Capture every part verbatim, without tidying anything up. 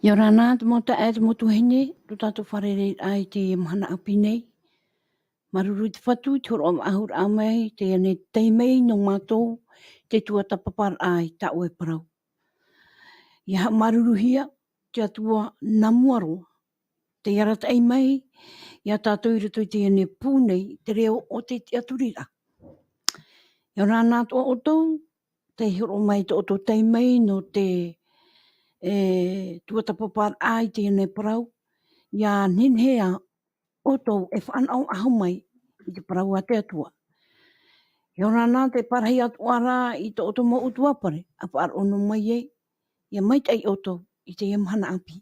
ʻIa ora na te mau taeaʻe, te mau tuahine, tō tātou fārereiraʻa i te mahana ʻāpī nei. Māuruuru i te Fatu, te hōroʻa faʻahou mai, teie nei taime nō mātou, te tuatāpaparaʻa i tā ʻoe parau. ʻIa haʻamāuruuruhia te Atua nā mua roa, tei arataʻi mai iā tātou i roto i teie nei pū nei, te reo o te tiʻaturiraʻa. ʻIa ora na atoʻa ʻoutou, tei hōroʻa mai tō ʻoutou taime nō te, e, tuatāpaparaʻa i teie nei parau, ʻia nehenehe ā ʻoutou e fānaʻo faʻahou mai i te parau a te Atua. ʻIa ora na te parahi atoʻa ra i tō ʻoutou mau ʻutuāfare, ʻa faʻaroʻo noa mai ai, ʻia maitaʻi ʻoutou i teie mahana ʻāpī.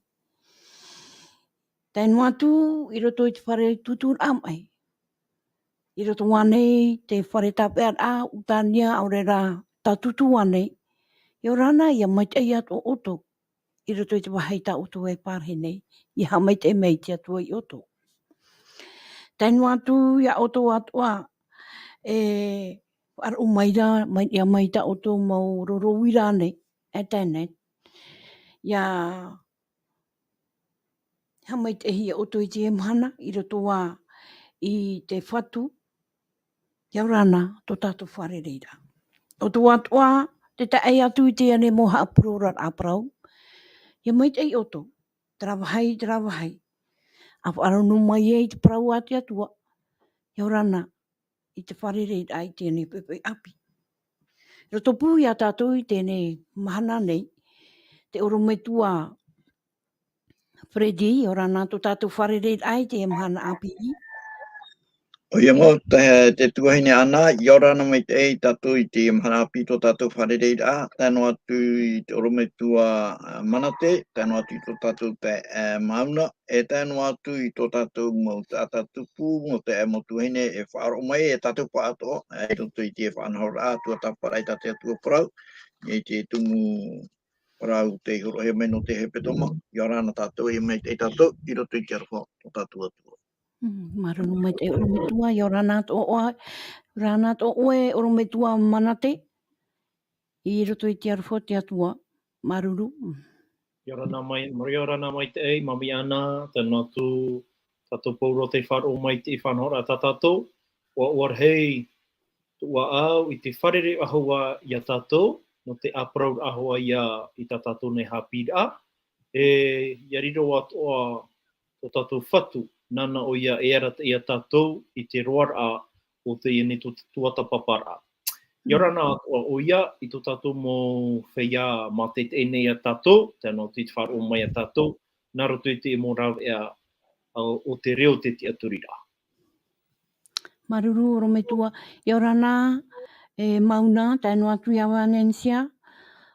Tae noa atu i roto i te fare tūtūraʻa maʻi. I roto ānei te fare tāpeʻaraʻa, Utania, ʻaore rā Tātūtū ānei. ʻIa ora na, ʻia maitaʻi atoʻa ʻoutou i roto i te vāhi tā ʻoutou e pārahi nei, ʻia haʻamaitaʻi mai te Atua iā ʻoutou. Tae noa atu iā ʻoutou atoʻa, e, faʻaroʻo mai ra, mai, ʻia mai tā ʻoutou mau roro uira nei, e tae nei. ʻIa haʻamaitaʻihia ʻoutou i teie mahana, i roto ā i te Fatu, ʻia ora na tō tātou fārereiraʻa. ʻOutou atoʻa, tē tae atu i teie nei mau haʻapurororaʻa parau, ʻia maitaʻi ʻoutou, terā vāhi, terā vāhi. ʻA faʻaroʻo noa mai ai te parau a te Atua, ʻia ora na i te fārereiraʻa i teie nei poʻipoʻi ʻāpī. Roto pū iā tātou i teie nei mahana nei, te ʻorometua Freddy, ʻia ora na tō tātou fārereiraʻa i teie mahana ʻāpī. ʻOia mau, te, te tuahine Ana, ʻia ora na maitaʻi tātou i teie mahana ʻāpī tō tātou fārereiraʻa, tae noa atu i te ʻorometua, a, Manate, tae noa atu i tō tātou taeaʻe, a, Mauna, e tae noa atu i tō tātou mau taʻata tupu, mau taeaʻe, mau tuahine, e faʻaroʻo mai, e tātou pāʻatoʻa, e, i roto i te faʻanahoraʻa, tuatāpaparaʻa i tā te Atua parau, i te tumu parau tei hōroʻahia mai nō te hepetoma, ʻia ora na tātou, ʻia maitaʻi tātou, i roto i te aroha o tātou Atua. Mm, māuruuru maitaʻi ʻorometua, ʻia ora na atoʻa, ʻia ora na atoʻa ʻoe ʻorometua Manate, i roto i te aroha o te Atua, māuruuru. Mm. ʻIa ora na mai, ʻia ora na maitaʻi, Mami Ana, tae noa atu tātou pauroa tei faʻaroʻo mai i te faʻanahoraʻa tā tātou, ʻua, ʻua rahi tō ʻoe ʻāʻau i te fārerei faʻahou iā tātou, nō te ʻāparauraʻa hoʻi ïa i tā tātou nei haʻapiʻiraʻa, e, ʻia riro atoʻa tō tātou Fatu, nāna ʻoia e arataʻi iā tātou i te roaraʻa o teie nei tō te tuatāpaparaʻa. ʻIa ora na atoʻa ʻoia i tō tātou mau feiā mātaʻitaʻi nei iā tātou, tae noa atu i te faʻaroʻo mai iā tātou, nā roto i te mau rāveʻa, a, o te reo o te tiʻaturiraʻa. Māuruuru ʻorometua, ʻia ora na, e, Mauna, tae noa atu iā Vanencia,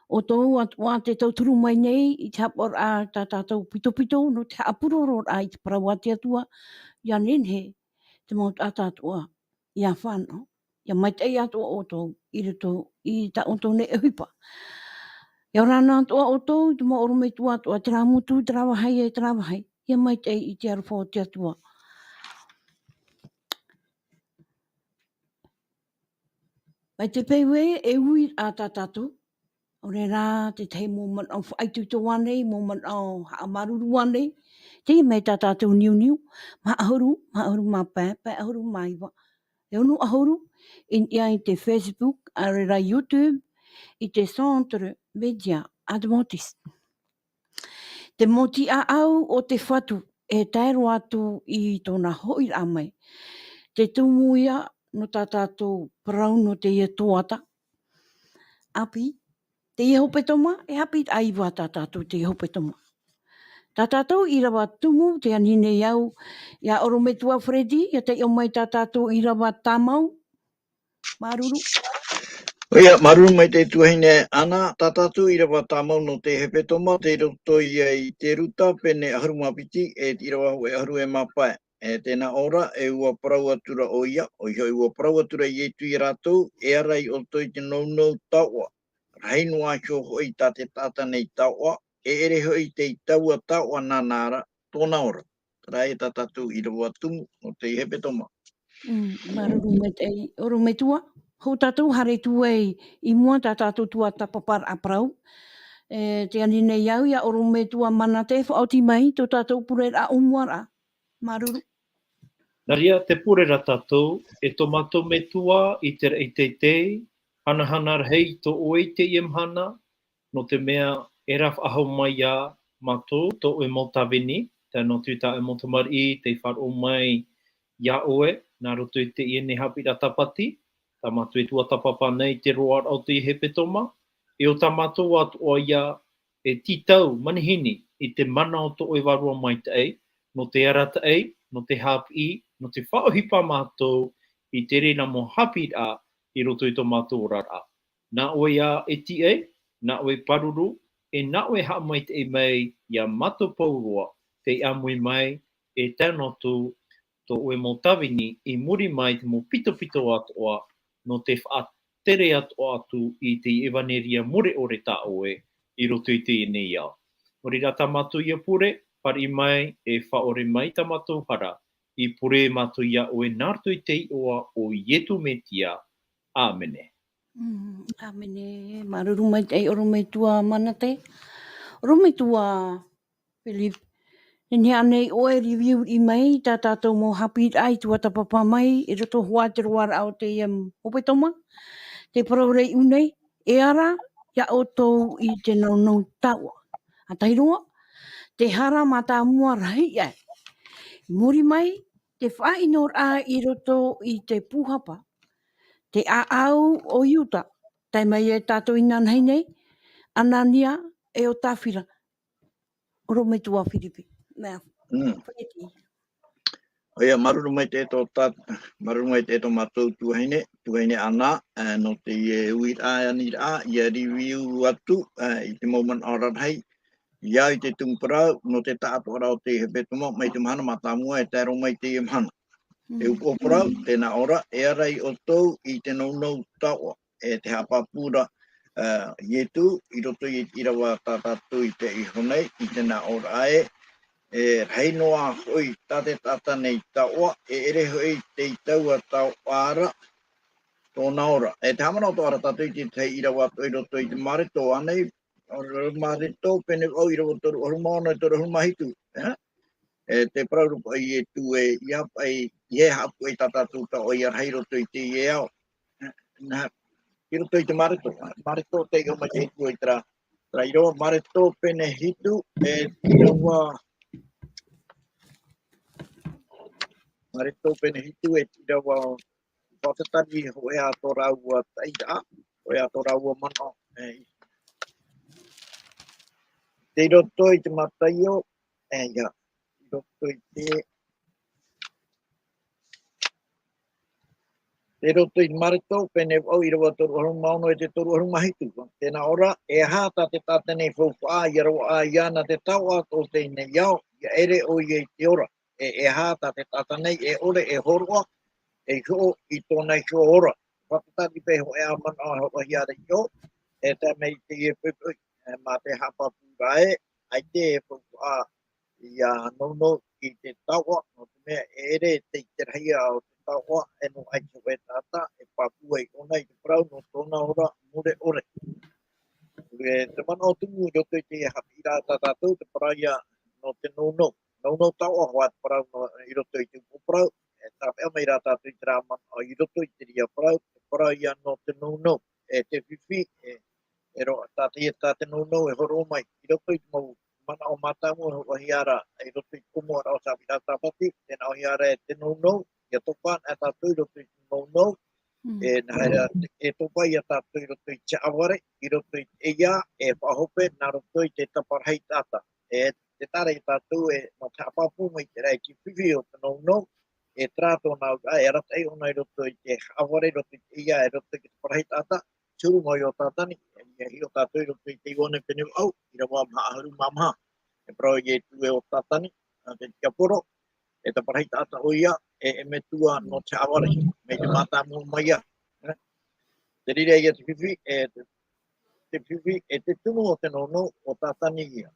ʻoutou atoʻa tē tauturu mai nei i te haʻapaʻoraʻa tā tātou pitopito, nō te haʻapurororaʻa i te parau a te Atua, ʻia nehenehe te mau taʻata atoʻa ʻia fānaʻo, ʻia maitaʻi atoʻa ʻoutou i roto i tā ʻoutou nei ʻohipa. ʻIa ora na atoʻa ʻoutou, te mau ʻorometua atoʻa, terā motu, terā vāhi, e terā vāhi, ʻia maitaʻi i te aroha o te Atua. Mai te peu ē, e ui ā tā tātou, ʻaore rā te tahi mau manaʻo faʻaitoito ānei, mau manaʻo haʻamāuruuru ānei, teie mai tā tātou niuniu, maha ʻahuru, maha ʻahuru mā pae, pae ʻahuru mā iva, e ono ʻahuru, i niʻa i te Facebook, ʻaore rā YouTube, i te Centre Média Adventiste. Te mau tiʻaʻau o te Fatu, e tae roa atu i tōna hoʻiraʻa mai. Te tumu ïa nō tā tātou parau nō teie tuatāpapa ʻāpī, teie hepetoma, e haʻapiʻiraʻa iva tā tātou teie hepetoma. Tā tātou ʻīrava tumu, tē ani nei au iā ʻorometua Freddy, ʻia taiʻo mai tā tātou ʻīrava tāmau, Māuruuru. ʻOia, māuruuru maitaʻi tuahine Ana, tā tātou ʻīrava tāmau nō te hepetoma, tei roto ïa i te Ruta, pene ʻahuru mā piti, e te ʻīrava hōʻē ʻahuru e mā pae. E tē nā ʻō ra, e ʻua parau atu ra ʻoia, ʻoia hoʻi ʻua parau atu ra Ietu iā rātou, e ara i ʻoutou i te nounou taoʻa. Rahi noa iho hoʻi tā te taʻata nei taoʻa, e ʻere hoʻi tei taua taoʻa nāna ra tōna ora. Terā ïa tā tātou ʻīrava tumu nō te hepetoma. Mm, māuruuru maitaʻi, ʻorometua. Hou tātou haere atu ai i mua tā tātou tuatāpaparaʻa parau. E te ani nei au ia ʻorometua Manate, faʻaoti mai tō tātou pureraʻa ʻōmuaraʻa. Māuruuru. Nā reira, tē pure ra tātou, e tō mātou Metua i te raʻi teitei, hanahana rahi tō ʻoe i teie mahana, nō te mea e rave faʻahou mai ia mātou tō ʻoe mau tāvini, tae noa atu i tā ʻoe mau tamariʻi tei faʻaroʻo mai ia ʻoe, nā roto i teie nei haʻapiʻiraʻa tāpati, tā mātou e tuatāpapa nei i te roaraʻa o te hepetoma, e ʻo tā mātou atoʻa ia e tītau manihini i te mana o tō ʻoe Vārua Maitaʻi, nō te arataʻi, nō te haʻapiʻi, nō te faʻaʻohipa mātou i te reira mau haʻapiʻiraʻa i roto i tō mātou oraraʻa. Nā ʻoe ia e tīaʻi, nā ʻoe e pāruru, e nā ʻoe e haʻamaitaʻi mai ia mātou pauroa, tei ʻāmui mai, e tae noa atu tō ʻoe mau tāvini i muri mai te mau pitopito atoʻa, nō te faʻatere atoʻa atu i te ʻevaneria mure ʻore tā ʻoe i roto i teie nei ao. Nō reira tā mātou ia pure, fāriʻi mai, e faʻaʻore mai tā mātou hara, i pure mātou ia ʻoe nā roto i te iʻoa o Ietu Metia. ʻĀmene. Mm, ʻāmene. Māuruuru maitaʻi ʻorometua Manate. ʻOrometua Philip, nehenehe ānei ʻoe e review mai tā tātou mau haʻapiʻiraʻa i tuatāpapa mai i roto hoʻi i te roaraʻa o teie hepetoma, tē parau ra iʻō nei, e ara ia ʻoutou i te nounou taoʻa. ʻA tahi roa, te hara mātāmua rahi aʻe. Muri mai, te faʻaʻinoraʻa i roto i te pūhapa, te ʻāʻau o Iuta, tae mai ia tātou inanahi nei, Anania e ʻo Tāfira. ʻOrometua Philip. Mea, Mm. whaiti. ʻOia, māuruuru maitaʻi tō tā-, māuruuru maitaʻi tō mātou tuahine, tuahine Ana, ā, nō teie uiraʻa, aniraʻa, ia review atu, ā, i te mau manaʻo rarahi, ia i te tumu parau, nō te taʻatoʻaraʻa o te hepetoma, mai te mahana mātāmua e tae roa mai teie mahana. Mm. E upoʻo parau, tē nā ʻō ra, e ara ia ʻoutou i te nounou taoʻa, e te haʻapāpū ra, ā, Ietu, i roto i te ʻīrava tā tātou i te iho nei, i te nā ʻō ra ē, e rahi noa hoʻi tā te taʻata nei taoʻa, e ʻere hoʻi tei taua taoʻa ra tōna ora. E te haʻamanaʻo atoʻa ra tātou i te tahi ʻīrava atoʻa i roto i te Mareko ānei, ʻo Mareko pene vaʻu ʻīrava toru ʻahuru mā ono e toru ʻahuru mā hitu, ē? E te parau ra paʻi Ietu ē, ʻeiaha paʻi, ʻeiaha haʻapuʻe tā tātou taoʻa ia rahi i roto i teie ao. Nā, i roto i te Mareko, Mareko tei ʻō mai te Ietu i terā, terā ʻīrava, Mareko pene hitu, e te ʻīrava, Mareko pene hitu, e te ʻīrava, faʻatatari hoʻi ā tō rāua taʻiraʻa, hoʻi ā tō rāua manaʻo, e, tei roto i te Mataio, e, ia, i roto i te, tei roto i te Mareko, pene vaʻu ʻīrava toru ʻahuru mā ono e te toru ʻahuru mā hitu. Tē nā ʻō ra, e aha tā te taʻata nei faufaʻa, ia roaʻa iāna te taoʻa o teie nei ao, ia ʻere ʻoia i te ora. E, e aha tā te taʻata nei, e ʻore, e hōroʻa, e hoʻo i tōna iho ora. Faʻatatari paʻi hoʻi ā manaʻo e hōroʻahia ra i ʻō, e tae mai i teie poʻipoʻi, e, mā te haʻapāpū ra ē, ʻaita e faufaʻa ia nounou i te taoʻa, nō te mea e ʻere tei te rahi o te taoʻa, e noaʻa i te hōʻē taʻata, e pāpū ai ʻōna i te parau nō tōna ora mure ʻore. E te manaʻo tumu i roto i te haʻapiʻiraʻa tā tātou, te parau ia nō te nounou. Nounou taoʻa hoʻi te parau nō, i roto i te upoʻo parau, e tāpeʻa mai rā tātou i terā manaʻo i roto i te reira parau, te parau ia nō te nounou, e te fifi, e, e roaʻa, tā te, tā te nounou e hōroʻa mai, i roto i te mau manaʻo mātāmua e hōroʻahia ra, i roto i te kōmoaraʻa o te haʻapiʻiraʻa tāpati, tē nā ʻōhia ra e te nounou, ia topa anaʻe tātou i roto i te nounou, Mm. E, nā reira, e topa ia tātou i roto i te haʻavare, i roto i te ʻeiā, e faʻahope, nā roto i te taparahi taʻata. E, tē taʻa ra ia tātou, e, nō te haʻapāpū maitaʻi i te fifi o te nounou, e terā tōna auraʻa, e arataʻi ʻōna i roto i te haʻavare, i roto i te ʻeiā, i roto i te taparahi taʻata, te huru mau ʻo Tātani, e, e hiʻo tātou i roto i te Ioane pene vaʻu, ʻīrava maha ʻahuru mā maha. E parau Ietu ē ʻo Tātani, nā te tiaporo, e taparahi taʻata ʻoia, e, e metua nō te haʻavare, mai te mātāmua mai ia. Te reira ia te fifi, e te, te fifi, e te tumu o te nounou, ʻo Tātani ia.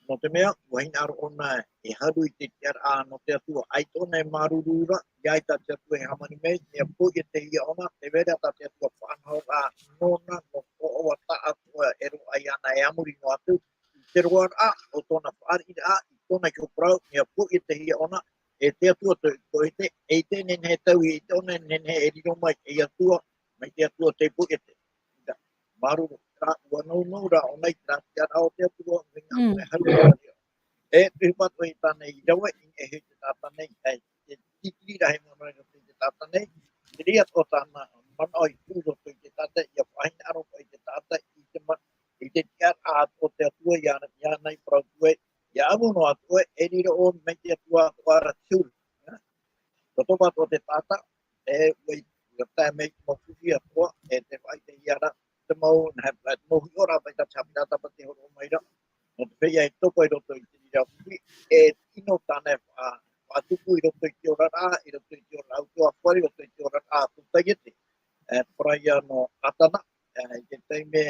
Nō te mea, ʻua hinaʻaro ʻōna e haru i te tiʻaraʻa nō te Atua. ʻAita ʻōna e māuruuru ra, ʻia ʻaita te Atua e hāmani mai, mea poʻietehia ʻōna, tē vai ra tā te Atua faʻanahoraʻa nōna, nō ʻōna taʻatoʻa e roaʻa iāna e a muri noa atu, i te roaraʻa o tōna fāriʻiraʻa, i tōna iho parau, mea poʻietehia ʻōna, e te Atua tō ʻoe te, e te nehenehe e taui, e te ʻōna e nehenehe e riro mai, ei Atua, mai te Atua tei poʻiete. Māuruuru, terā, ʻua nounou rā ʻōna i terā tiʻaraʻa o te Atua, mea Mm. ʻoe haru i te Atua. E, te ʻohipa atoʻa i tāna i rave, i niʻa i te taʻata nei, e, te tītiri rahi manaʻo i roto i te taʻata nei, te reira atoʻa tāna manaʻo i tuʻu i roto i te taʻata, ʻia faʻahinaʻaro i te taʻata, i te ma-, i te tiʻaraʻa o te Atua, ʻia, ʻia nei parau atu ē, ʻia ʻamu noa atu ē, e riro ʻoe mai te Atua atoʻa ra te huru. Roto atoʻa te taʻata, e, ʻua i, ʻua tae mai te mau fifi atoʻa, e te faʻaʻitehia ra, te mau, nā, te mau hiʻoraʻa paʻi tā te haʻapiʻiraʻa Tāpati e hōroʻa mai ra. Nō te feiā e topa i roto i te reira fifi, e tino tāna e faʻa-, faʻatupu i roto i te oraraʻa, i roto i te oraraʻa ʻautuāfare, i roto i te oraraʻa tōtaiete. E, paraia nō Atana, e, i te taime,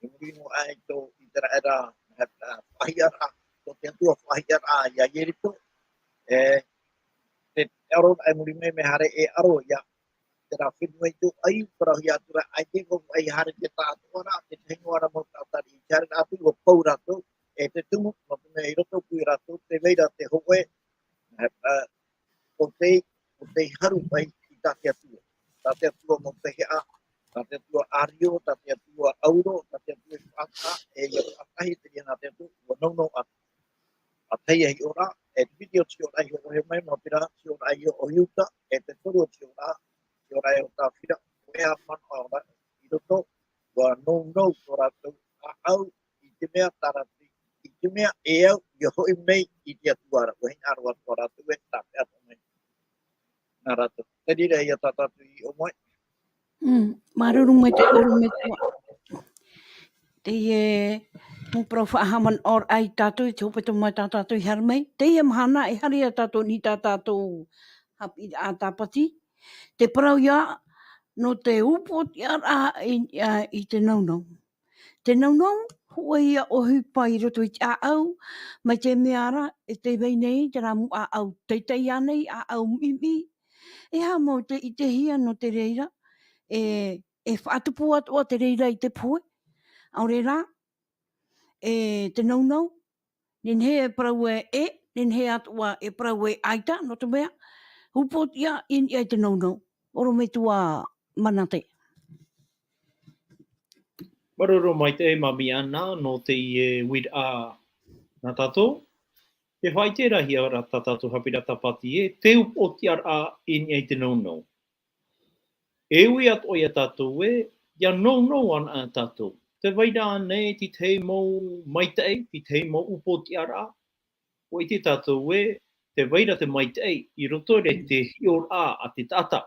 i muri noa aʻe i tō ʻĪteraʻera, e, e, faʻahiaraʻa, tō te Atua faʻahiaraʻa iā Ieriko, e, te aro e muri mai mea haere e aro ia terā fenua i tō ʻaiū, parauhia atu ra, ʻaita e ʻua haere te taʻatoʻaraʻa, te tahi noa ra mau taʻata i te haere atu, ʻua pau rātou, e te tumu, nō te mea i roto pū ia rātou, tē vai ra te hōʻē, e, e, ʻo tei, ʻo tei haru mai i tā te Atua. Tā te Atua mau taihaʻa, tā te Atua ʻārio, tā te Atua ʻauro, tā te Atua e faʻataʻa, e ia faʻatahi te reira nā te Atua, ʻua nounou atu. ʻA tahi hiʻoraʻa, e te piti o te hiʻoraʻa i hōroʻahia mai, nō te reira, hiʻoraʻa ia o Iuta, e te toru o te hiʻoraʻa, hiʻoraʻa ia o Tāvita, ʻoia manaʻo ra, i roto, ʻua nounou tō rātou ʻāʻau, i te mea tā rātou, i te mea e au, ʻia hoʻi mai i te Atua ra, ʻua hinaʻaro atoʻa rātou e tāpeʻa atoʻa mai nā rātou. Te reira ia tā tātou i ʻō mai. Mm, māuruuru maitaʻi ʻōrou metua. Teie mau parau faʻahaʻamanaʻoraʻa ia tātou, i te hōpeʻa mai tā tātou i haere mai. Teie mahana, e haere ia tātou i niʻa i tā tātou haʻapiʻiraʻa Tāpati. Te parau ia, nō te upoʻotiʻaraʻa i, i, i te nounou. Te nounou, hōʻē ia ʻohipa i roto i te ʻāʻau, mai te mea ra, e tē vai nei terā mau ʻāʻau teitei ānei, ʻāʻau miʻimiʻi, e aha mau te ʻitehia nō te reira, e, e faʻatupu atoʻa te reira i te pohe, ʻaore rā, e te nounou, nehenehe e parau e ʻē, nehenehe atoʻa e parau e ʻaita, nō te mea, upoʻotiʻa i niʻa i te nounou. ʻŌrou metua Manate. Māuruuru maitaʻi e Mami Ana, nō teie uiraʻa nā tātou. Te faʻaʻite rahi ra tā tātou haʻapiʻiraʻa Tāpati ē, te upoʻotiʻaraʻa i niʻa i te nounou. E ui atoʻa ia tātou ē, ʻia nounou anaʻe tātou. Tē vai ra ānei te tahi mau maitaʻi, te tahi mau upoʻotiʻaraʻa, ʻua ʻite tātou ē, tē vai ra te maitaʻi, i roto i te hiʻoraʻa a te taʻata.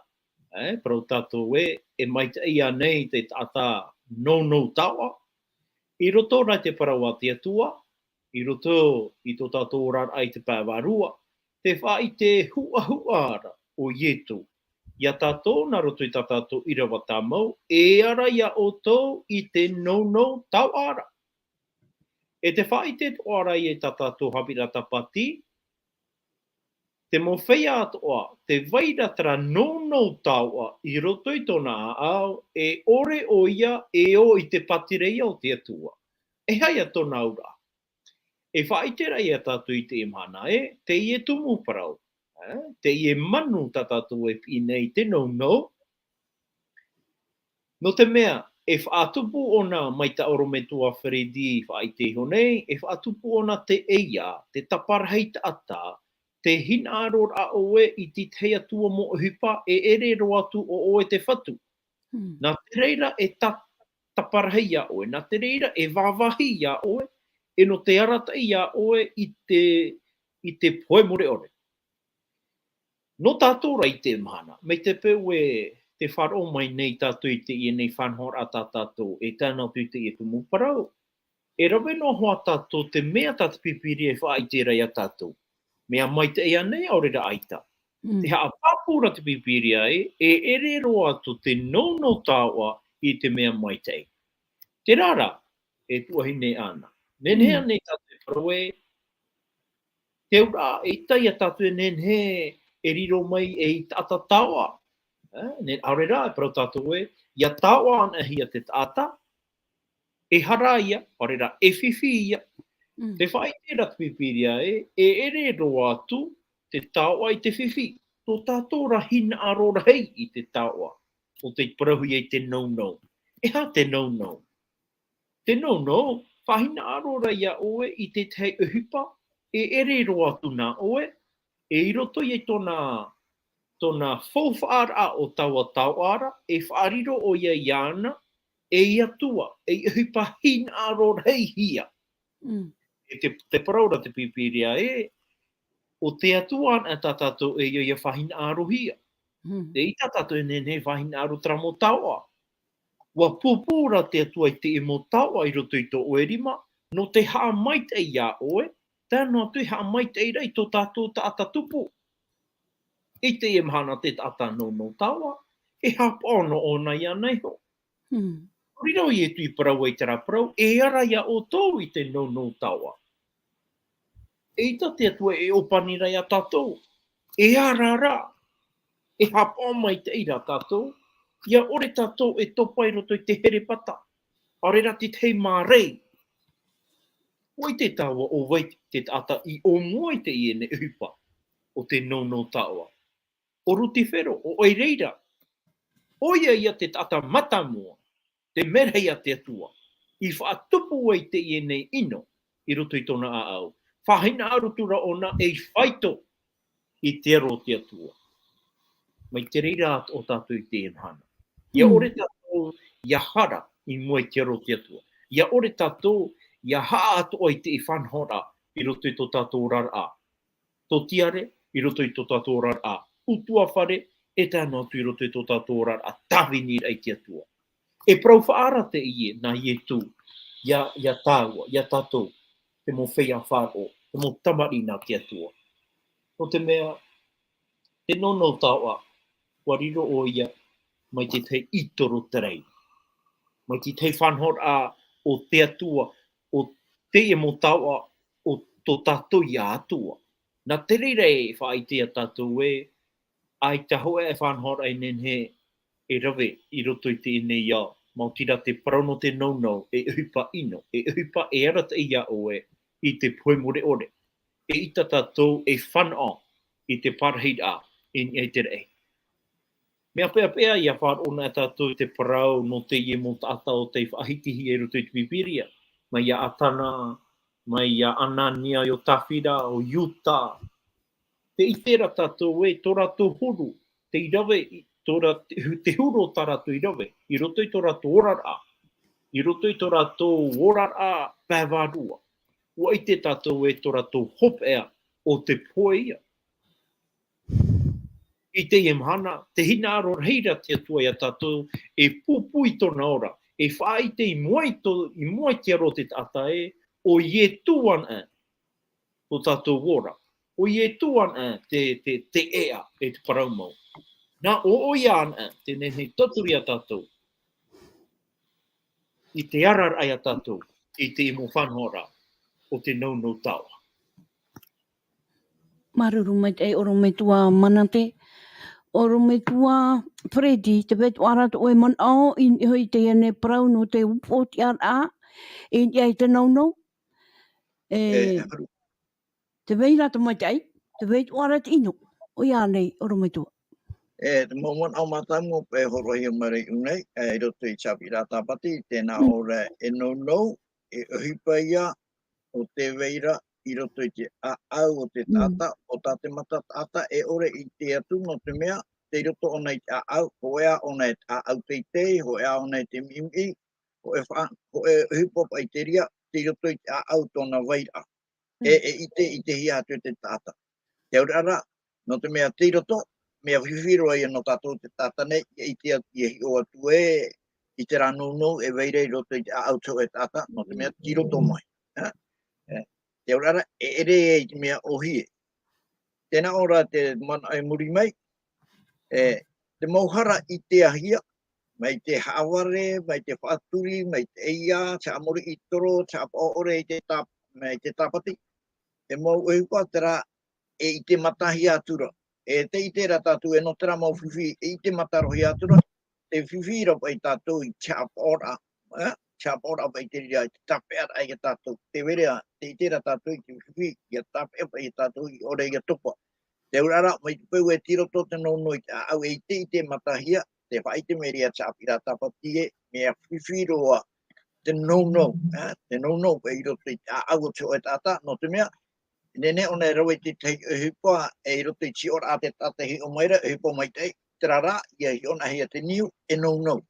E, parau tātou ē, e maitaʻi ānei te taʻata nounou taoʻa, i roto rā i te parau a te Atua, i roto i tō tātou oraraʻa i te pae vārua, te faʻaʻite huʻahuʻa ra o Ietu. Ia tātou, nā roto i tā tātou ʻīrava tāmau, e ara ia ʻoutou i te nounou taoʻa ra. E te faʻaʻite atoʻa ra ia tā tātou haʻapiʻiraʻa Tāpati, te mau feiā atoʻa, tē vai ra terā nounou taoʻa i roto i tōna ʻāʻau, e ʻore ʻoia e ō i te pātireia o te Atua. E aha ia tōna auraʻa? E faʻaʻite ra ia tātou i teie mahana ē, teie tumu parau, e, teie manu tā tātou e piʻi nei i te nounou, nō te mea, e faʻatupu ʻōna mai tā ʻorometua Feredi faʻaʻite iho nei, e faʻatupu ʻōna te ʻeiā, te taparahi taʻata, te hinaʻaro ra ʻoe i te tahi atu mau ʻohipa, e ʻere roa atu ʻo ʻoe te fatu. Hmm. Nā te reira e ta-, taparahi ia ʻoe, nā te reira e vāvāhi ia ʻoe, e nō te arataʻi ia ʻoe i te, i te pohe mure ʻore. Nō tātou rā i teie mahana, mai te peu e tē faʻaroʻo mai nei tātou i teie nei faʻanahoraʻa tā tātou, e tae noa atu i teie tumu parau, e rave noa hoʻi tātou te mea tā te Pīpīria e faʻaʻite ra ia tātou. Mea maitaʻi ānei, ʻaore rā ʻaita. Mm. Te haʻapāpū ra te Pīpīria ē, e ʻere roa atu te nounou taoʻa i te mea maitaʻi. Terā rā, e tuahine Ana. Nehenehe Mm. ānei tātou e parau ē, Te auraʻa, eʻita ia tātou e nehenehe e riro mai ei taʻata taoʻa. Eh, ne, ʻaore rā, e parau tātou ē, ʻia taoʻa anaʻe hia te taʻata, e hara ia, ʻaore rā, e fifi ia. Mm. Tē faʻaʻite ra te Pīpīria ē, e ʻere roa atu te taoʻa i te fifi. Tō tātou ra hinaʻaro rahi i te taoʻa, ʻo tei parauhia i te nounou. E aha te nounou? Te nounou, faʻahinaʻaro ra ia ʻoe i te tahi ʻohipa, e ʻere roa atu nā ʻoe, e i roto i tōna, tōna faufaʻaraʻa o taua taoʻa ra, e faʻariro ʻoia iāna, ei Atua, ei ʻohipa hinaʻaro rahi hia. Mm. E te, te parau ra te Pīpīria ē, ʻo te Atua anaʻe tā tātou e ia, ia faʻahinaʻarohia. Mm. Eʻita tātou e nehenehe e faʻahinaʻaro terā mau taoʻa. ʻUa pūpū ra te Atua i teie mau taoʻa i roto i tō ʻoe rima, nō te haʻamaitaʻi iā ʻoe, tae noa atu e haʻamaitaʻi ra i tō tātou taʻata tupu. I teie mahana te taʻata nounou taoʻa, e haʻapaʻo noa ʻōna iāna iho. Hmm. Nō reira ʻo Ietu i parau ai terā parau, e ara ia ʻoutou i te nounou taoʻa. Eʻita te Atua e ʻōpani ra iā tātou, e ara ra, e haʻapaʻo maitaʻi ra tātou, ʻia ʻore tātou e topa i roto i te herepata, ʻaore rā te tahi mārei. ʻUa ʻite tāua ʻo vai te taʻata i ʻōmua i teie nei ʻohipa o te nounou taoʻa. ʻO Rutifero, ʻo ʻoe reira. ʻOia ia te taʻata matamua, te merahi a te Atua, i faʻatupu ai teie nei ʻino i roto i tōna ʻāʻau. Faʻahinaʻaro atu ra ʻōna ei faito i te aro o te Atua. Mai te reira atoʻa tātou i teie mahana. ʻIa Mm. ʻore tātou ʻia hara i mua i te aro o te Atua. ʻIa ʻore tātou ʻia haʻa atoʻa i te fanahoraʻa i roto i tō tātou oraraʻa. Tō tiare, i roto i tō tātou oraraʻa ʻutuāfare, e tae noa atu i roto i tō tātou oraraʻa tāviniraʻa i te Atua. E parau faʻaara teie nā Ietu, ia, ia tāua, ia tātou, te mau feiā faʻaroʻo, te mau tamariʻi nā te Atua. Nō te mea, te nounou taoʻa, ʻua riro ʻoia mai te tahi ʻītoro terā. Mai te tahi fanahoraʻa o te Atua, ʻo teie mau taoʻa, ʻo tō tātou ia Atua. Nā te reira e faʻaʻite iā tātou ē, ʻaita hōʻē fanahoraʻa e nehenehe e rave i roto i teie nei ao, maoti rā te parau nō te nounou, e ʻohipa ʻino, e ʻohipa e arataʻi iā ʻoe i te pohe mure ʻore. Eʻita tātou e fanaʻo i te parahiraʻa i niʻa i te raʻi. Mea peapea ʻia faʻaroʻo na tātou i te parau nō teie mau taʻata ʻo tei faʻahitihia i roto i te Pīpīria, mai iā ʻĀtana, mai iā Anania, ʻo Tāfira, ʻo Iuta. Tē ʻite ra tātou ē, tō rātou huru, tei rave, i, tō rā-, te hu-, te huru o tā rātou i rave, i roto i tō rātou oraraʻa, i roto i tō rātou oraraʻa pae vārua. ʻUa ʻite tātou ē, tō rātou hopeʻa ʻo te pohe ia. I teie mahana, tē hinaʻaro rahi ra te Atua iā tātou, e pūpū i tōna ora, e faʻaʻite i mua i tō, i mua i te aro o te taʻata ē, ʻo Ietu anaʻe tō tātou ora. ʻO Ietu anaʻe te, te, te ʻēʻa, e te parau mau. Nā ʻo, ʻoia anaʻe, tē nehenehe e tauturu iā tātou i te araraʻa iā tātou, i te mau fanahoraʻa o te nounou taoʻa. Māuruuru maitaʻi, ʻorometua Manate. ʻOrometua Freddy, tē vai atoʻa ra tō ʻoe manaʻo i niʻa i teie nei parau nō te upoʻotiʻaraʻa i niʻa i te nounou? E, E, te vai ra te maitaʻi, tē vai atoʻa ra te ʻino. ʻOia nei, ʻorometua. E, te mau manaʻo mātāmua paʻi e hōroʻahia mai ra iʻō nei, e, i roto i te haʻapiʻiraʻa Tāpati, tē nā Mm. ʻō ra e nounou, e ʻohipa ia, ʻo tē vai ra i roto i te ʻāʻau o te Mm. taʻata, ʻo tā te mata taʻata e ʻore i ʻite atu, nō te mea, tei roto ʻōna i te ʻāʻau, hōʻē ā ʻōna e te ʻāʻau teitei, hōʻē ā ʻōna e te miʻimiʻi, hōʻē faʻa-, hōʻē ʻohipa paʻi te reira, tei roto i te ʻāʻau tōna vairaʻa. Mm. E, e ʻite, ʻitehia atu e te taʻata. Te auraʻa ra, nō te mea tei roto, mea fifi roa ia nō tātou te taʻata nei, ʻia ʻite atu, ʻia hiʻo atu ē, i terā nounou, e vai ra i roto i te ʻāʻau te hōʻē taʻata, nō te mea tei roto mai. Ā? E, te auraʻa ra, e ʻere i te mea ʻōhie. Tē nā ʻō ra te manaʻo i muri mai, e, te mau hara ʻitehia, mai te haʻavare, mai te faʻaturi, mai te ʻeiā, te haʻamori ʻītoro, te haʻapaʻo ʻore i te tā-, mai te Tāpati. e mau ʻohipa terā e ʻite matahia atu ra. E tē ʻite ra tātou e nō terā mau fifi, e ʻite matarohia atu ra, te fifi ra paʻi tātou i te haʻapaʻoraʻa, e? Te haʻapaʻoraʻa paʻi te reira, i te tāpeʻaraʻa ia tātou. Te verea, tē ʻite ra tātou i te fifi, ʻia tāpeʻa paʻi ia tātou i ʻore ʻia topa. Te auraʻa ra, mai te peu e tei roto te nounou i te ʻāʻau e ʻite, ʻite matahia, tē faʻaʻite mai ra ia te haʻapiʻiraʻa tāpati ē, mea fifi roa te nounou, e? Te nounou paʻi i roto i te ʻāʻau o te hōʻē taʻata, nō te mea, nehenehe ʻōna e rave i te tahi ʻohipa, e i roto i te hiʻoraʻa a te taʻata e hiʻo mai ra, ʻohipa maitaʻi, terā rā, ʻia hiʻo-naʻahia te niu, e nounou.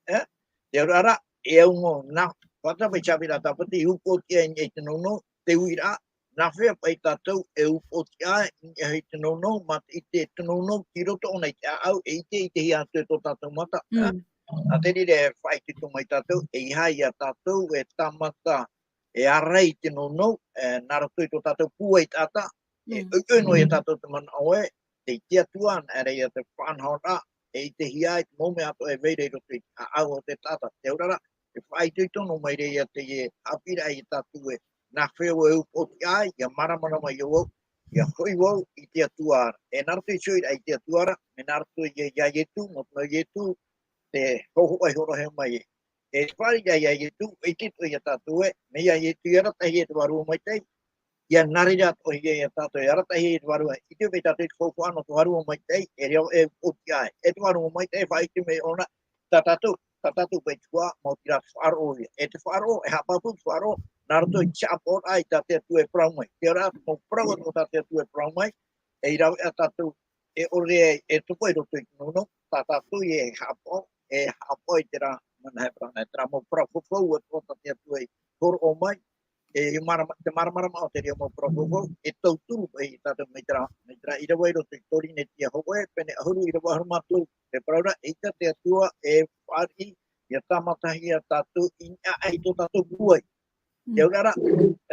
E? Te auraʻa ra, e au mau nā, fata mai te haʻapiʻiraʻa tāpati, i upoʻotiʻa i niʻa i te nounou, te uiraʻa, nā hea paʻi tātou e upoʻotiʻa i niʻa i te nounou, mā te ʻite te nounou, tei roto ʻōna i te ʻāʻau, e ʻite, ʻitehia atu e tō tātou mata, e? Mm. Nā te reira e faʻaitoito mai tātou, ʻeiaha ia tātou e tāmata e ārai i te nounou, e, nā roto i tō tātou pūai taʻata, e, Mm. ʻoiʻoi noa ia tātou te manaʻo ē, tei te Atua, nā reira ia te faʻanahoraʻa, e ʻitehia ai te mau mea atoʻa e vai ra i roto i te ʻāʻau o te taʻata. Te auraʻa ra, e faʻaitoito noa mai ra ia teie haʻapiʻiraʻa ia tātou ē, nā hea vau e upoʻotiʻa ai, ʻia māramarama ïa vau, ʻia hoʻi vau i te Atua ra. E nā roto i te hoʻiraʻa i te Atua ra, mea nā roto ia, ia Ietu, nō te mea Ietu, te hōhoʻa i hōroʻahia mai ē. E te fāriʻi ra ia Ietu, e ʻite atoʻa ia tātou ē, mea ia Ietu i arataʻihia e te Vārua Maitaʻi, ʻia nā reira atoʻa ia tātou, e arataʻihia e te Vārua, ʻite paʻi tātou i te faufaʻa nō te Vārua Maitaʻi, e reo e upoʻotiʻa ai. E te Vārua Maitaʻi, faʻaʻite mai ʻōna, tā tātou, tā tātou paʻi te huaʻa, mau terā te faʻaroʻo ia. E te faʻaroʻo, e haʻapāpū te faʻaroʻo, nā roto i te haʻapaʻoraʻa i tā te Atua e parau mai. Te auraʻa, mau parau atoʻa tā te Atua e parau mai, e i rave ā tātou, e ʻore ai, e topa i roto i te nounou, tā tātou e haʻapaʻo, e haʻapaʻo i terā, manaʻo e parau nei, terā mau parau faufaʻa atoʻa tā te Atua i hōroʻa mai, e, e mārama-, te māramarama o terā mau parau faufaʻa, e tauturu paʻi ia tātou mai terā, mai terā ʻīrava i roto i te Pōrīnetia hōʻē, pene ʻahuru, ʻīrava ʻahuru mā toru, e parau ra, eʻita te Atua e fāriʻi, ʻia tāmatahia tātou i niʻa aʻe i tō tātou pūai. Te Mm. auraʻa ra,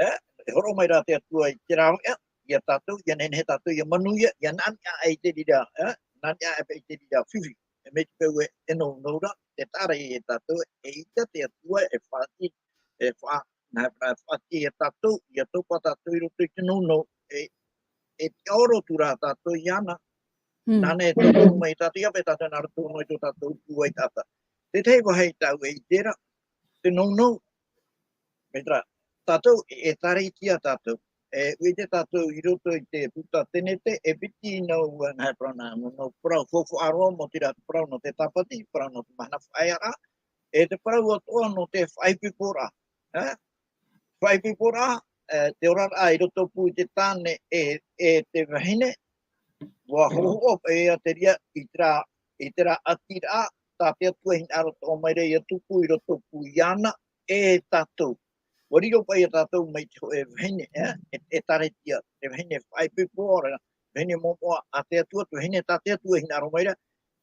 e, e hōroʻa mai rā te Atua i te rāveʻa ia tātou, ʻia nehenehe tātou ʻia manuia, ʻia nā niʻa aʻe i te reira, e, nā niʻa aʻe i te reira fifi. E mai te peu ē, e nounou ra, tē taʻa ra ia tātou, eʻita te Atua e fāriʻi, e fa-, nā, nā, fāriʻi ia tātou, ʻia topa tātou i roto i te nounou, e, e tiʻaoro atu rā tātou iāna. Mm. Nāna e tauturu mai tātou, ʻia ʻite tātou nā roto noa i tō tātou pūai taʻata. Te tahi vāhi tāʻu e ʻite ra, te nounou, mai terā, tātou e, e ʻēkālesia tātou. E, ʻua ʻite tātou i roto i te puta Tenete, e piti nau, e, nā, e parau nā, nau, nau parau faufaʻa roa, mau terā te parau nō te Tāpati, parau nō te mahana faʻaearaʻa, e te parau atoʻa nō te faʻaipoiporaʻa. E? Faʻaipoiporaʻa, e, te oraraʻa i rotopū i te tāne e, e te vahine, ʻua hōhoʻa paʻi ia te reira i terā, i terā ʻātiraʻa, tā te Atua e hinaʻaro atoʻa mai ra ʻia tupu i rotopū iāna e tātou. ʻUa riro paʻi ia tātou mai te hōʻē vahine, e, e, ʻēkālesia, te vahine faʻaipoipo ra, vahine moʻomoʻa a te Atua, te vahine tā te Atua e hinaʻaro mai ra,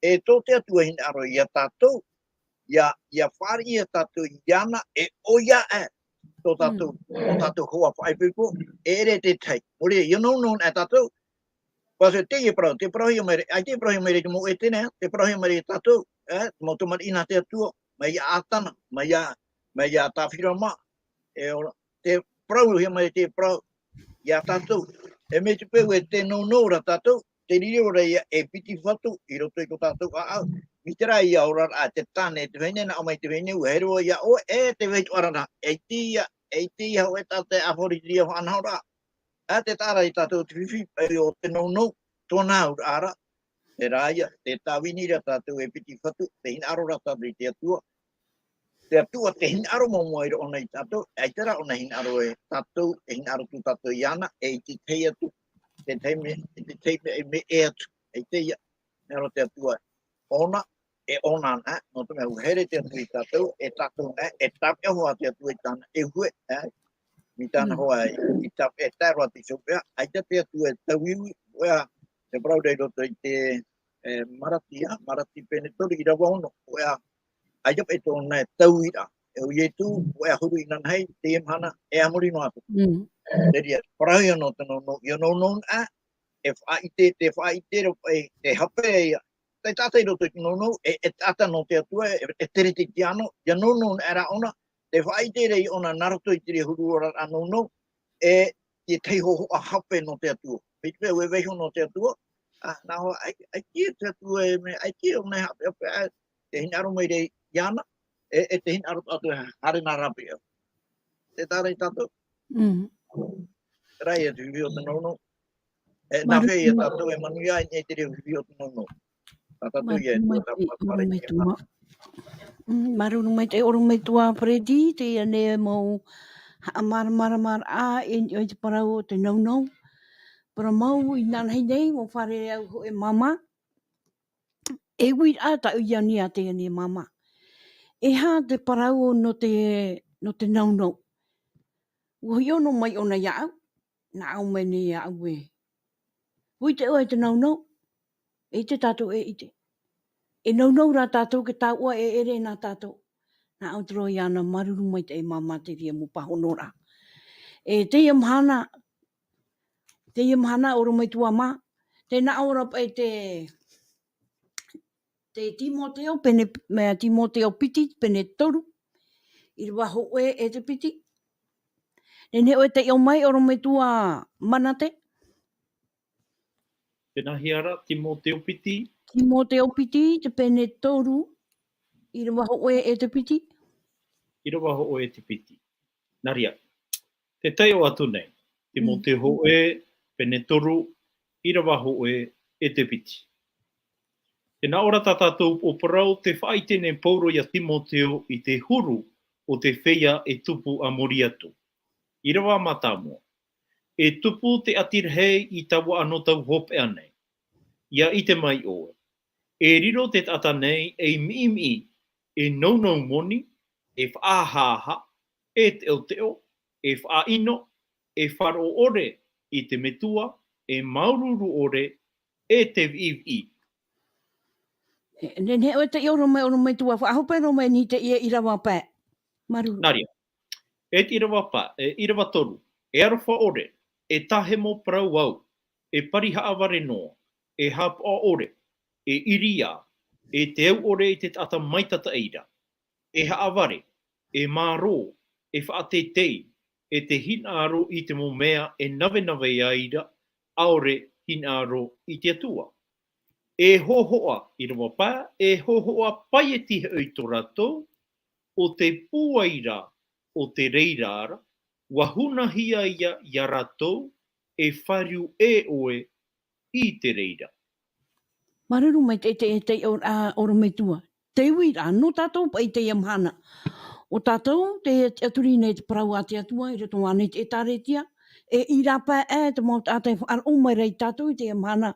e tō te Atua e hinaʻaro ia tātou, ʻia, ʻia fāriʻi ia tātou iāna, e ʻoia aʻe tō tātou, Mm. tō tātou hoa faʻaipoipo, e ʻere te tahi. Mō reira, ʻia nounou anaʻe tātou, Pāse, teie parau, tē parauhia mai ra, ʻaita e parauhia mai ra i te mau ʻētene, tē parauhia mai ra ia tātou, e, te mau tamariʻi nā te Atua, mai ia ʻĀtana, mai ia, mai ia Tāfirama, e ora, tē parauhia mai ra te parau, ia tātou, e mai te peu ē tē nounou ra tātou, tē riro ra ia e piti fatu, i roto i tō tātou ʻāʻau, mai terā ia oraraʻa, te tāne, te vahine, nā ʻō mai te vahine, ʻua haere vau ia ʻoe, e te vai atoʻa ra nā, eʻita ia, eʻita ia hōʻē taʻata e ʻāfaʻi i te reira faʻanahoraʻa, ʻaita e taʻa ra ia tātou te fifi, paʻi o te nounou, tōna auraʻa ra, terā ia, tē tāvini ra tātou e piti fatu, tē hinaʻaro ra tātou i te Atua. Te Atua, tē hinaʻaro mau mai ra ʻōna ia tātou, ʻaita rā ʻōna e hinaʻaro e tātou, e hinaʻaro atu tātou iāna, e i te tahi atu, te tahi mea, te tahi mea, mea ʻē atu, ʻaita ia, hinaʻaro te Atua, ʻōna, e ʻōna anaʻe, nō te mea ʻua haere te Atua ia tātou, e tātou anaʻe, e tāpeʻa hoʻi te Atua i tāna ʻēpuke, e, mai tāna Mm. hoʻi, i tāpeʻa, e tae roa atu i te hopeʻa, ʻaita te Atua e tauiui, ʻoia, te parau ra i roto i te, e, Maratia, Marati pene toru, ʻīrava ono, ʻoia, ʻaita paʻi tōna e tauiraʻa, e ʻo Ietu, ʻoia huru inanahi, teie mahana, e a muri noa atu. Mm. Te reira, parauhia nō te nounou, ʻia nounou anaʻe, e faʻaʻite, tē faʻaʻite ra paʻi, tē hape ia, te taʻata i roto i te nounou, e, e taʻata nō te Atua, e, e teretetiano, ʻia nounou anaʻe rā ʻōna, tē faʻaʻite ra ia ʻōna nā roto i te reira huru oraraʻa nounou, e, te tahi hōhoʻa hape nō te Atua. Mai te mea, ʻua vaiiho nō te Atua, ā, nā hoa, ʻai, ʻai ki te Atua e mea, ʻai ki ʻōna e haʻapeʻapeʻa, te hinaʻaro mai ra iāna, e, e te hinaʻaro atu e haere nā rāveʻa. Tē taʻa ra ia tātou? Mm. Terā ia te huihui o te nounou. E, nā Maru-, hea ia ma- tātou e manuia ai nei te reira huihui o te nounou. Tā tātou ia e Māuruuru maitaʻi, ʻorometua. Mm, māuruuru maitaʻi, ʻorometua Freddy, teie nei mau haʻamāramaramaraʻa i niʻa i te parau o te nounou. Parau mau inanahi nei, ʻua fārerei au hōʻē māmā. E uiraʻa tāʻu i ani i teie nei māmā. E aha te parau nō te, nō te nounou? ʻUa hiʻo noa mai ʻōna iāʻu, nā ʻō mai nei iāʻu ē, ʻua ʻite ʻoe i te nounou, e ʻite tātou e ʻite. E nounou rā tātou, ke taoʻa e ʻere nā tātou. Nā ʻō atu ra iāna, māuruuru maitaʻi māmā, te reira mau pāhonoraʻa. E teie mahana, teie mahana, ʻorometua mā, tē nā ʻō ra paʻi te, te Timoteo, pene, mea Timoteo piti, pene toru, ʻīrava hōʻē e te piti. Nehenehe ʻoe e taiʻo mai, ʻorometua Manate. Tēnā hia ra, Timoteo piti. Timoteo piti, te pene toru, ʻīrava hōʻē e te piti. ʻĪrava hōʻē e te piti. Nā reira, tē taiʻo atu nei, Timoteo hōʻē, pene toru, ʻīrava hōʻē e te piti. Tē nā ʻō ra tā tātou upoʻo parau, tē faʻaʻite nei Paulo ia Timoteo i te huru o te feiā e tupu a muri atu. ʻĪrava mātāmua. E tupu te ʻati rahi i taua anotau hopeʻa nei. ʻIa ʻite mai ʻoe. E riro te taʻata nei ei miʻimiʻi, e nounou moni, e faʻahaʻahaʻa, e teʻoteʻo, e faʻaʻino, e faʻaroʻo ʻore i te Metua, e māuruuru ʻore, e te viʻiviʻi. E, nehenehe ʻoe e taiʻo roa mai, ʻorometua, faʻahope roa mai nei teie ʻīrava pae. Māuruuru. Nā reira. E te ʻīrava pae, e ʻīrava toru, e aroha ʻore, e tāhemo parau au, e pari haʻavare noa, e haʻapaʻo ʻore, e ʻiriā, e te au ʻore i te taʻata maitataʻi ra, e haʻavare, e mārō, e faʻateitei, e te hinaʻaro i te mau mea e navenave ai ra, ʻaore hinaʻaro i te Atua. E hōhoʻa, ʻīrava pae, e hōhoʻa paʻi e tihaʻu i tō rātou, ʻo te pūai ra, ʻo te reira ra, ʻua hunahia ia, ia rātou, e fāriu ʻē ʻoe i te reira. Māuruuru maitaʻi te, te, te, ʻo, ā, ʻorometua. Te uiraʻa, nō tātou paʻi teie mahana. ʻO tātou, tē tiʻaturi nei te parau a te Atua, i roto ānei i te ʻĒtārētia, e ʻīrava pae, e te mau taʻata e faʻaroʻo mai ra ia tātou i teie mahana.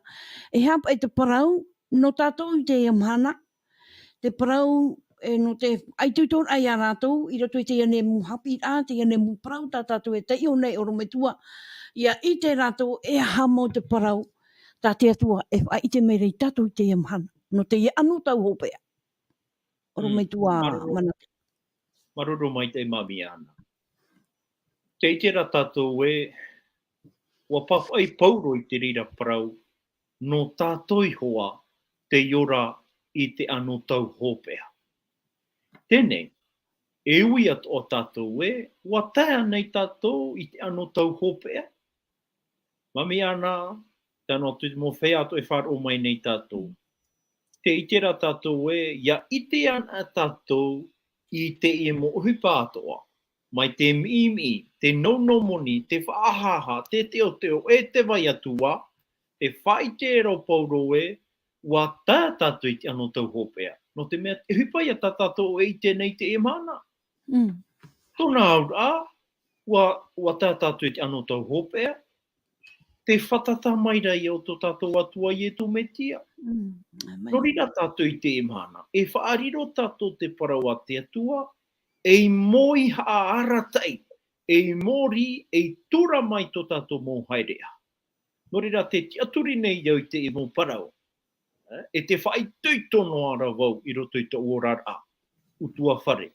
E aha paʻi te parau, nō tātou i teie mahana, te parau, e, nō te faʻaitoitoraʻa ia rātou, i roto i teie nei mau haʻapiʻiraʻa, teie nei mau parau tā tātou e taiʻo nei ʻorometua, ʻia ʻite rātou e aha mau te parau, tā te Atua e faʻaʻite mai ra ia tātou i teie mahana, nō teie anotau hopeʻa. ʻOrometua Manate. Māuruuru maitaʻi Mami Ana. Tē ʻite ra tātou ē, ʻua pāpaʻi Paulo i te reira parau, nō tātou iho ā tei ora i te anotau hopeʻa. Teie nei, e ui atoʻa tātou ē, ʻua tae ānei tātou i te anotau hopeʻa? Mami Ana, tae noa atu i te mau feiā atoʻa e faʻaroʻo mai nei tātou. Tē ʻite ra tātou ē, ʻia ʻite ana tātou i teie mau ʻohipa atoʻa. Mai te miʻimiʻi, te nounou moni, te faʻahaʻahaʻa, te teʻoteʻo, e te vai atu ā, tē faʻaʻite ra ʻo Paulo ē, ʻua tae tātou i te anotau hopeʻa. Nō te mea, e ʻohipa ia tā tātou e ʻite nei i teie mahana. Mm. Tōna auraʻa, ʻua, ʻua tae tātou i te anotau hopeʻa, te fātata mai ra ia o tō tātou Atua Ietu Metia. Mm, amen. Nō reira tātou i teie mahana, e faʻariro tātou te parau a te Atua, ei mōʻī haʻa arataʻi, ei mōrī, ei tura mai tō tātou mau haereʻa. Nō reira, tē tiʻaturi nei au i teie mau parau, e, e tē faʻaitoito noa ra vau i roto i tōʻu oraraʻa, ʻutuāfare,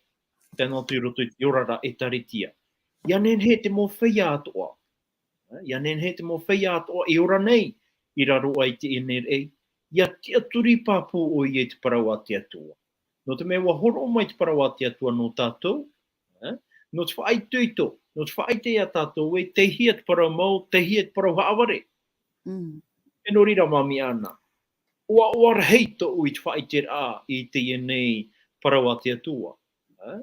tae noa atu i roto i te oraraʻa ʻĒtārētia. ʻIa nehenehe te mau feiā atoʻa, e, ʻia nehenehe te mau feiā atoʻa e ora nei i raro aʻe i teie nei raʻi, ʻia tiʻaturi pāpū ʻoia i te parau a te Atua. Nō te mea ʻua hōroʻa mai te parau a te Atua nō tātou, e, nō te faʻaitoito, Nō te faʻaʻite ia tātou ē, tei hea te parau mau, tei hea te parau haʻavare. Mm. E nō reira, Māmī Ana, ʻoaʻoa rahi tōʻu i te faʻaʻiteraʻa i teie nei parau a te Atua. Ā?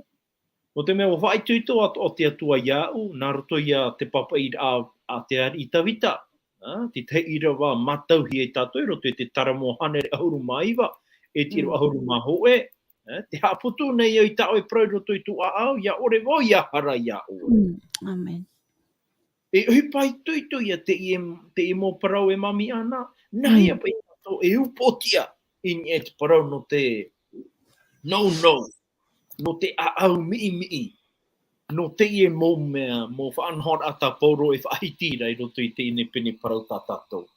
Nō te mea, ʻua faʻaitoito atoʻa te Atua iāʻu, nā roto ia te pāpaʻiraʻa a te ariʻi Tavita. Ā? Te tahi ʻīrava mātauhia e tātou i roto i te Taramo hānere ʻahuru mā iva, e te ʻīrava ʻahuru mā hōʻē. Ā? Te haʻaputu nei au i tā ʻoe parau i roto i tō ʻāʻau, ʻia ʻore vau ʻia hara iā ʻoe. Mm. ʻĀmene. E ʻohipa itoito ia teie, teie mau parau, e Māmī Ana, nā hea paʻi tātou e upoʻotiʻa i niʻa i te parau nō te nounou, nō te ʻāʻau miʻimiʻi, nō teie mau mea, mau faʻanahoraʻa tā Paulo e faʻahiti ra i roto i teie nei pene parau tā tātou.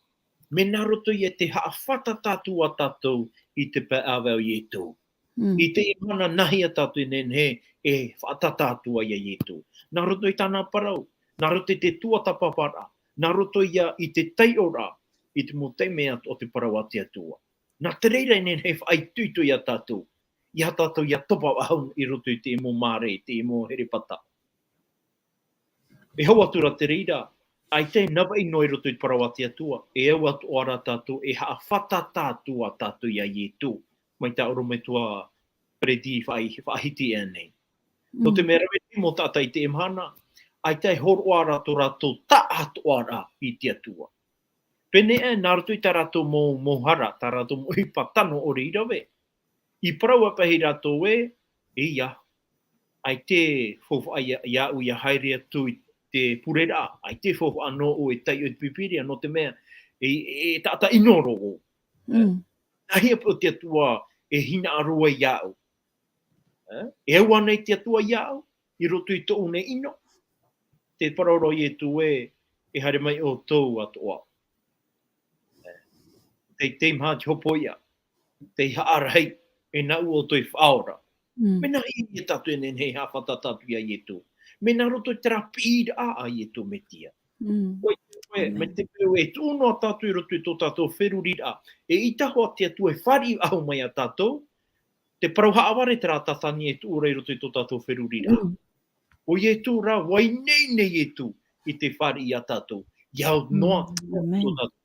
Mea nā roto ia te haʻafātata atu ā tātou i te pae ʻāvae o Ietu. Mm. I teie mahana, nā hea tātou e nehenehe e faʻatata atu ai iā Ietu? Nā roto i tāna parau, nā roto i te tuatāpaparaʻa, nā roto ia i te taiʻoraʻa, i te mau taime atoʻa o te parau a te Atua. Nā te reira e nehenehe e faʻaitoito ia tātou, ia tātou ʻia topa faʻahou i roto i te mau māere, te mau herepata. E hau atu ra te reira, ʻaita e navaʻi noa i roto i te parau a te Atua, e au atoʻa ra tātou e haʻafātata atu ā tātou iā Ietu. Mai tā ʻorometua Freddy faʻa-, faʻahiti aʻenei. Nō te mea rave te mau taʻata i teie mahana, ʻaita e hōroʻa ra tō rātou taʻatoʻaraʻa i te Atua. Pēnei aʻe, nā roto i tā rātou mau, mau hara, tā rātou mau ʻohipa tano ʻore i rave. I parau ā paʻi rātou ē, ʻeia, ʻaita e faufaʻa ia, iāʻu ʻia haere atu i te pureraʻa, ʻaita e faufaʻa nōʻu e taiʻo i te Pīpīria, nō te mea, e, e taʻata ʻino roa vau. Mm. Nā hea paʻi te Atua e hinaʻaro ai iāʻu? Ā? E au ānei te Atua iāʻu i roto i tōʻu nei ʻino? Te parau ra o Ietu ē, e haere mai ʻoutou atoʻa. Ā? Tei, tei maha te hopoiʻa, tei haʻarahi, e nāʻu ʻoutou e faʻaora. Mm. Mea nā hea ia tātou e nehenehe e haʻafātata atu iā Ietu? Mea nā roto i terā piʻiraʻa a Ietu Metia. Mm. ʻOia, ʻoia, mai te peu e tuʻu noa tātou i roto i tō tātou feruriraʻa, eʻita hoʻi te Atua e fāriʻi faʻahou mai iā tātou, te parau haʻavare terā tātani e tuʻu ra i roto i tō tātou feruriraʻa. Mm. ʻO Ietu rā, ʻua ineine Ietu i te fāriʻi iā tātou. ʻIa au noa, mm, ʻāmene, tō tātou.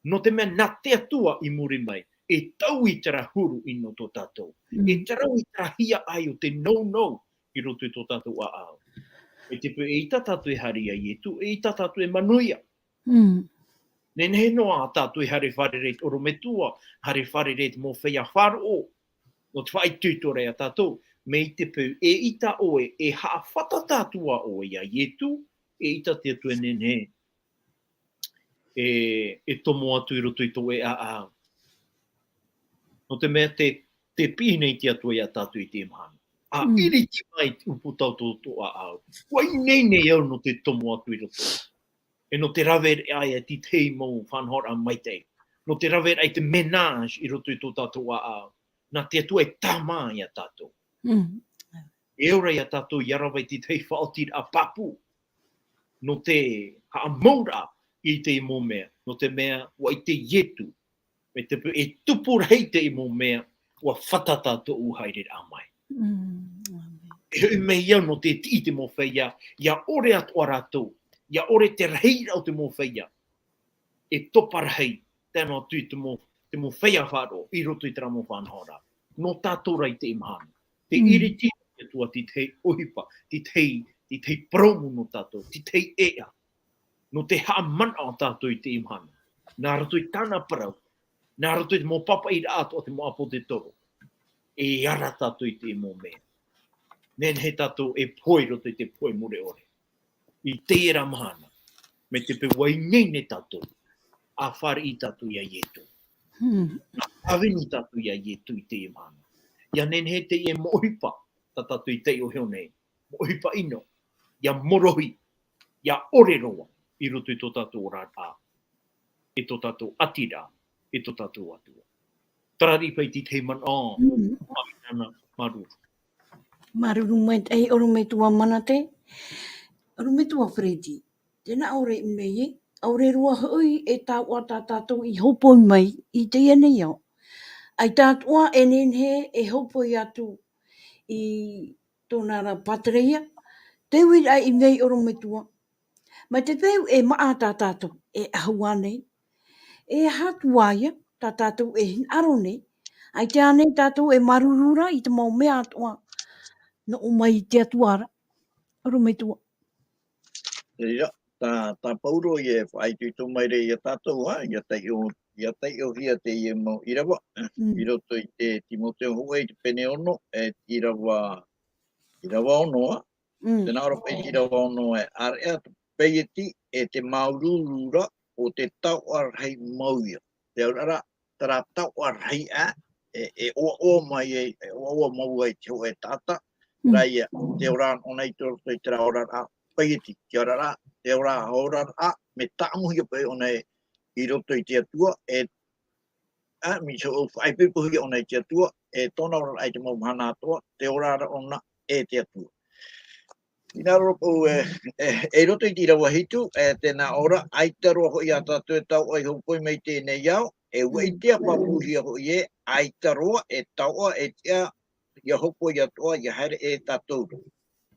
Nō te mea nā te Atua i muri mai, e taui terā huru ʻino tō tātou. Mm. E taui terā hiaʻai o te nounou i roto i tō tātou ʻāʻau. Mai te peu eʻita tātou e haere iā Ietu, eʻita tātou e manuia. Mm. Nehenehe noa tātou e haere fārerei i te ʻorometua, haere fārerei i te mau feiā faʻaroʻo. Nō te faʻaitoito ra iā tātou, mai te peu eʻita ʻoe e haʻafātata atu ā ʻoe iā Ietu, eʻita te Atua e nehenehe e, e tomo atu i roto i tō ʻoe ʻāʻau. Nō te mea te, te piʻi nei te Atua iā tātou i teie mahana. ʻA, mm, ʻiriti mai te ʻūputa o tō, tō ʻāʻau. ʻUa ineine au nō te tomo atu i roto. E nō te rave aʻe i te tahi mau faʻanahoraʻa maitaʻi. Nō te rave aʻe i te ménage i roto i tō tātou ʻāʻau. Nā te Atua e tāmā iā tātou. Mm. E ora iā tātou ʻia rave i te tahi faʻaotiraʻa pāpū. Nō te haʻamauraʻa i te mau mea. Nō te mea, ʻua ʻite Ietu. Mai te peu e tupu rahi te mau mea, ʻua fātata tōʻu haereraʻa mai. Mm, ʻāmene. E hoʻi mai au nō te tiʻi i te mau feiā, ʻia ʻore atoʻa rātou, ʻia ʻore te rahiraʻa o te mau feiā. E topa rahi, tae noa atu i te mau, te mau feiā faʻaroʻo, i roto i terā mau faʻanahoraʻa. Nō tātou rā i teie mahana. Te, mm, ʻiriti te Atua i te tahi ʻohipa, i te tahi, i te tahi parau nō tātou, i te tahi ʻēʻa. Nō te haʻamanaʻo tātou i teie mahana. Nā roto i tāna parau, nā roto i te mau pāpaʻiraʻa atoʻa o te mau ʻāpōsetolo, e ara tātou i te mau mea. Nehenehe tātou e pohe i roto i te pohe mure ʻore. I teie ra mahana, mai te peu ʻua ineine tātou, ʻa fāriʻi tātou iā Ietu. Hmm. ʻA tāvini tātou iā Ietu i teie mahana. ʻIa nehenehe teie mau ʻohipa, tā tātou i taiʻo iho nei, mau ʻohipa ʻino, ʻia morohi, ʻia ʻore roa, i roto i tō tātou oraraʻa, i tō tātou ʻātiraʻa, i tō tātou Atua. Terā riʻi paʻi te tahi manaʻo, mm, Māmī Ana, māuruuru. Māuruuru maitaʻi, ʻorometua Manate, ʻorometua Freddy. Tē nā ʻō ra nei ē, ʻaore roa hoʻi e taoʻa tā tātou i hōpoi mai i teie nei ao. ʻAita atoʻa e nehenehe e hōpoi atu i tōna ra pātereia, te uiraʻa i nei ʻorometua. Mai te peu e maʻa tā tātou, e ʻahu ānei. E aha atu ā ia, tā tātou e hinaʻaro nei. ʻAita ānei tātou e māuruuru ra i te mau mea atoʻa. Nō ʻō mai i te Atua ra. ʻOrometua. Ia, tā, tā Pauro ia e faʻaitoito mai ra ia tātou, ā, ia taiʻo, ia taiʻohia teie mau ʻīrava. Mm. I roto i te Timoteo hōʻē i te pene ono, e ʻīrava, ʻīrava ono, ā. Mm. Tē nā ʻō ra paʻi te ʻīrava ono ē, ʻāreʻa te paieti e te māuruuru ra o te taoʻa rahi mau ia. Te auraʻa ra, terā taoʻa rahi ā, e, e ʻoaʻoa mai ai, e ʻoaʻoa mau ai te hōʻē taʻata, Mm. rā ia, te ora ʻōna i roto i terā oraraʻa paieti, te auraʻa ra, te ora, oraraʻa, mea tāʻamuhia paʻi ʻōna i, i roto i te Atua, e, ā, mai te hōʻē faʻaipoipohia ʻōna i te Atua, e tōna oraraʻa i te mau mahana atoʻa, te ora ra ʻōna e te Atua. Hinaʻaro paʻi ē, e, e roto i te ʻīrava hitu, e, tē nā ʻō ra, ʻaita roa hoʻi ā tātou e taoʻa i hōpoi mai i teie nei ao, e ʻua Mm. ʻitea pāpūhia hoʻi ē, ʻaita roa e taoʻa e tiʻa, ʻia hōpoi atoʻa, ʻia haere e tātou ra.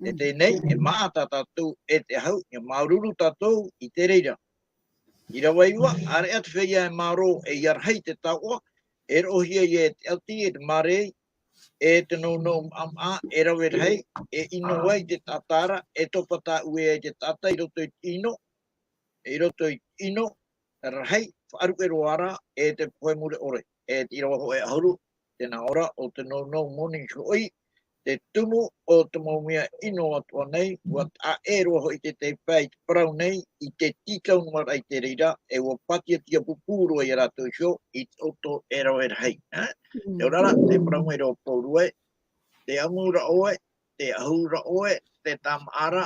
E Mm. teie nei, e maʻa tā tātou e te ʻahu, ʻia māuruuru tātou i te reira. ʻĪrava iva, ʻāreʻa te feiā e mārō, e ʻia rahi te taoʻa, e roʻohia ia e te ʻati, e te mārei, e te nounou maʻamaʻa, e rave rahi, e ʻino ai te taʻata ra, e topa tāʻue ai te taʻata i roto i te ʻino, i roto i te ʻino, rahi, faʻaruʻe roa ra, e te pohe mure ʻore, e te ʻīrava hōʻē ʻahuru, tē nā ʻō ra, ʻo te nounou moni hoʻi, te tumu o te mau mea ʻino atoʻa nei, ʻua taʻa ʻē roa hoʻi te tahi pae i te parau nei, i te tīkau noa ra i te reira, e ʻua pātiatia pupū roa ia rātou iho, i te ʻoto e rave rahi, ā? Mm. Te auraʻa ra, tē parau mai ra ʻo Pauro ē, te ʻamu ra ʻoe, te ʻahu ra ʻoe, te tāmāʻa ra,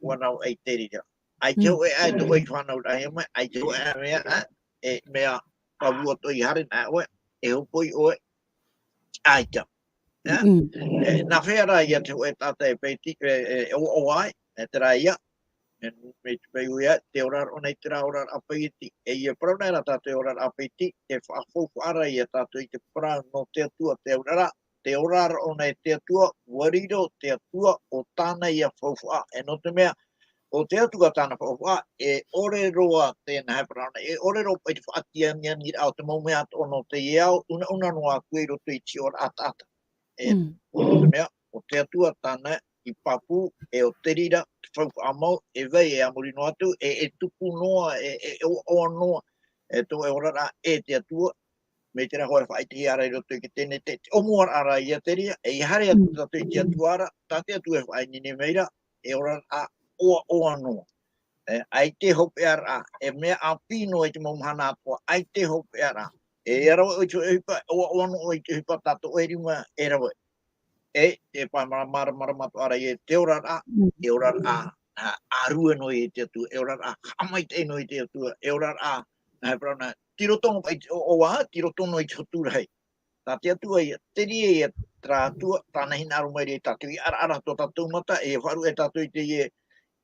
ʻua rave i te reira. ʻAita Mm. hōʻē ā e tō ʻoe fānauraʻa mai, ʻaita hōʻē ā mea, ā, e mea pāpū atoʻa i haere na ʻoe, e hōpoi ʻoe, ʻaita. Ā? Mm. E, nā hea rā ia te hōʻē taʻata e paieti, e, e, e ʻoaʻoa ai, e terā ia, e, mai te peu ia, te ora ʻōna i terā oraraʻa paieti, e ʻia parau nei ra tātou e oraraʻa paieti, te faʻafaufaʻa ra ia tātou i te parau nō te Atua, te auraʻa ra, te ora ra ʻōna e te Atua, ʻua riro te Atua ʻo tāna ia faufaʻa, e nō te mea, ʻo te Atua tāna faufaʻa, e ʻore roa tēnā e parau nei, e ʻore roa paʻi te faʻatianianiraʻa o te mau mea atoʻa nō teie ao, unauna noa atu i roto i te hiʻoraʻa taʻata. E, Mm. nō te mea, ʻo te Atua tāna i pāpū, e ʻo te reira, te faufaʻa mau, e vai e a muri noa atu, e, e tupu noa, e, e, e ʻoaʻoa noa, e tō e oraraʻa e te Atua, mai terā hōʻē faʻaʻitehia ra i roto i te Tenete, te ʻōmuaraʻa ra ia te reira, e ʻia haere atu Mm. tātou i te Atua ra, tā te Atua e faʻaineine mai ra, e oraraʻa ʻoaʻoa noa. E, ʻaita e hopeʻaraʻa, e mea ʻāpī noa i te mau mahana atoʻa, ʻaita e hopeʻaraʻa. E ʻia rave ʻoe i te ʻohipa, ʻoaʻoa noa ʻoe i te ʻohipa, tā tō ʻoe rima e rave. E, e pae māra-, māramarama atoʻa ra ia te oraraʻa, Mm. e oraraʻa, ā, ʻārue noa i te Atua, e oraraʻa haʻamaitaʻi noa i te Atua, e oraraʻa, nā hea parau na, tei roto noa paʻi i te ʻoaʻoa, tei roto noa i te hotu rahi. Tā te Atua ia, te reira ia terā Atua, tāna hinaʻaro mai ra ia tātou, ʻia ʻaraʻara tō tātou mata, e faʻaruʻe tātou i teie,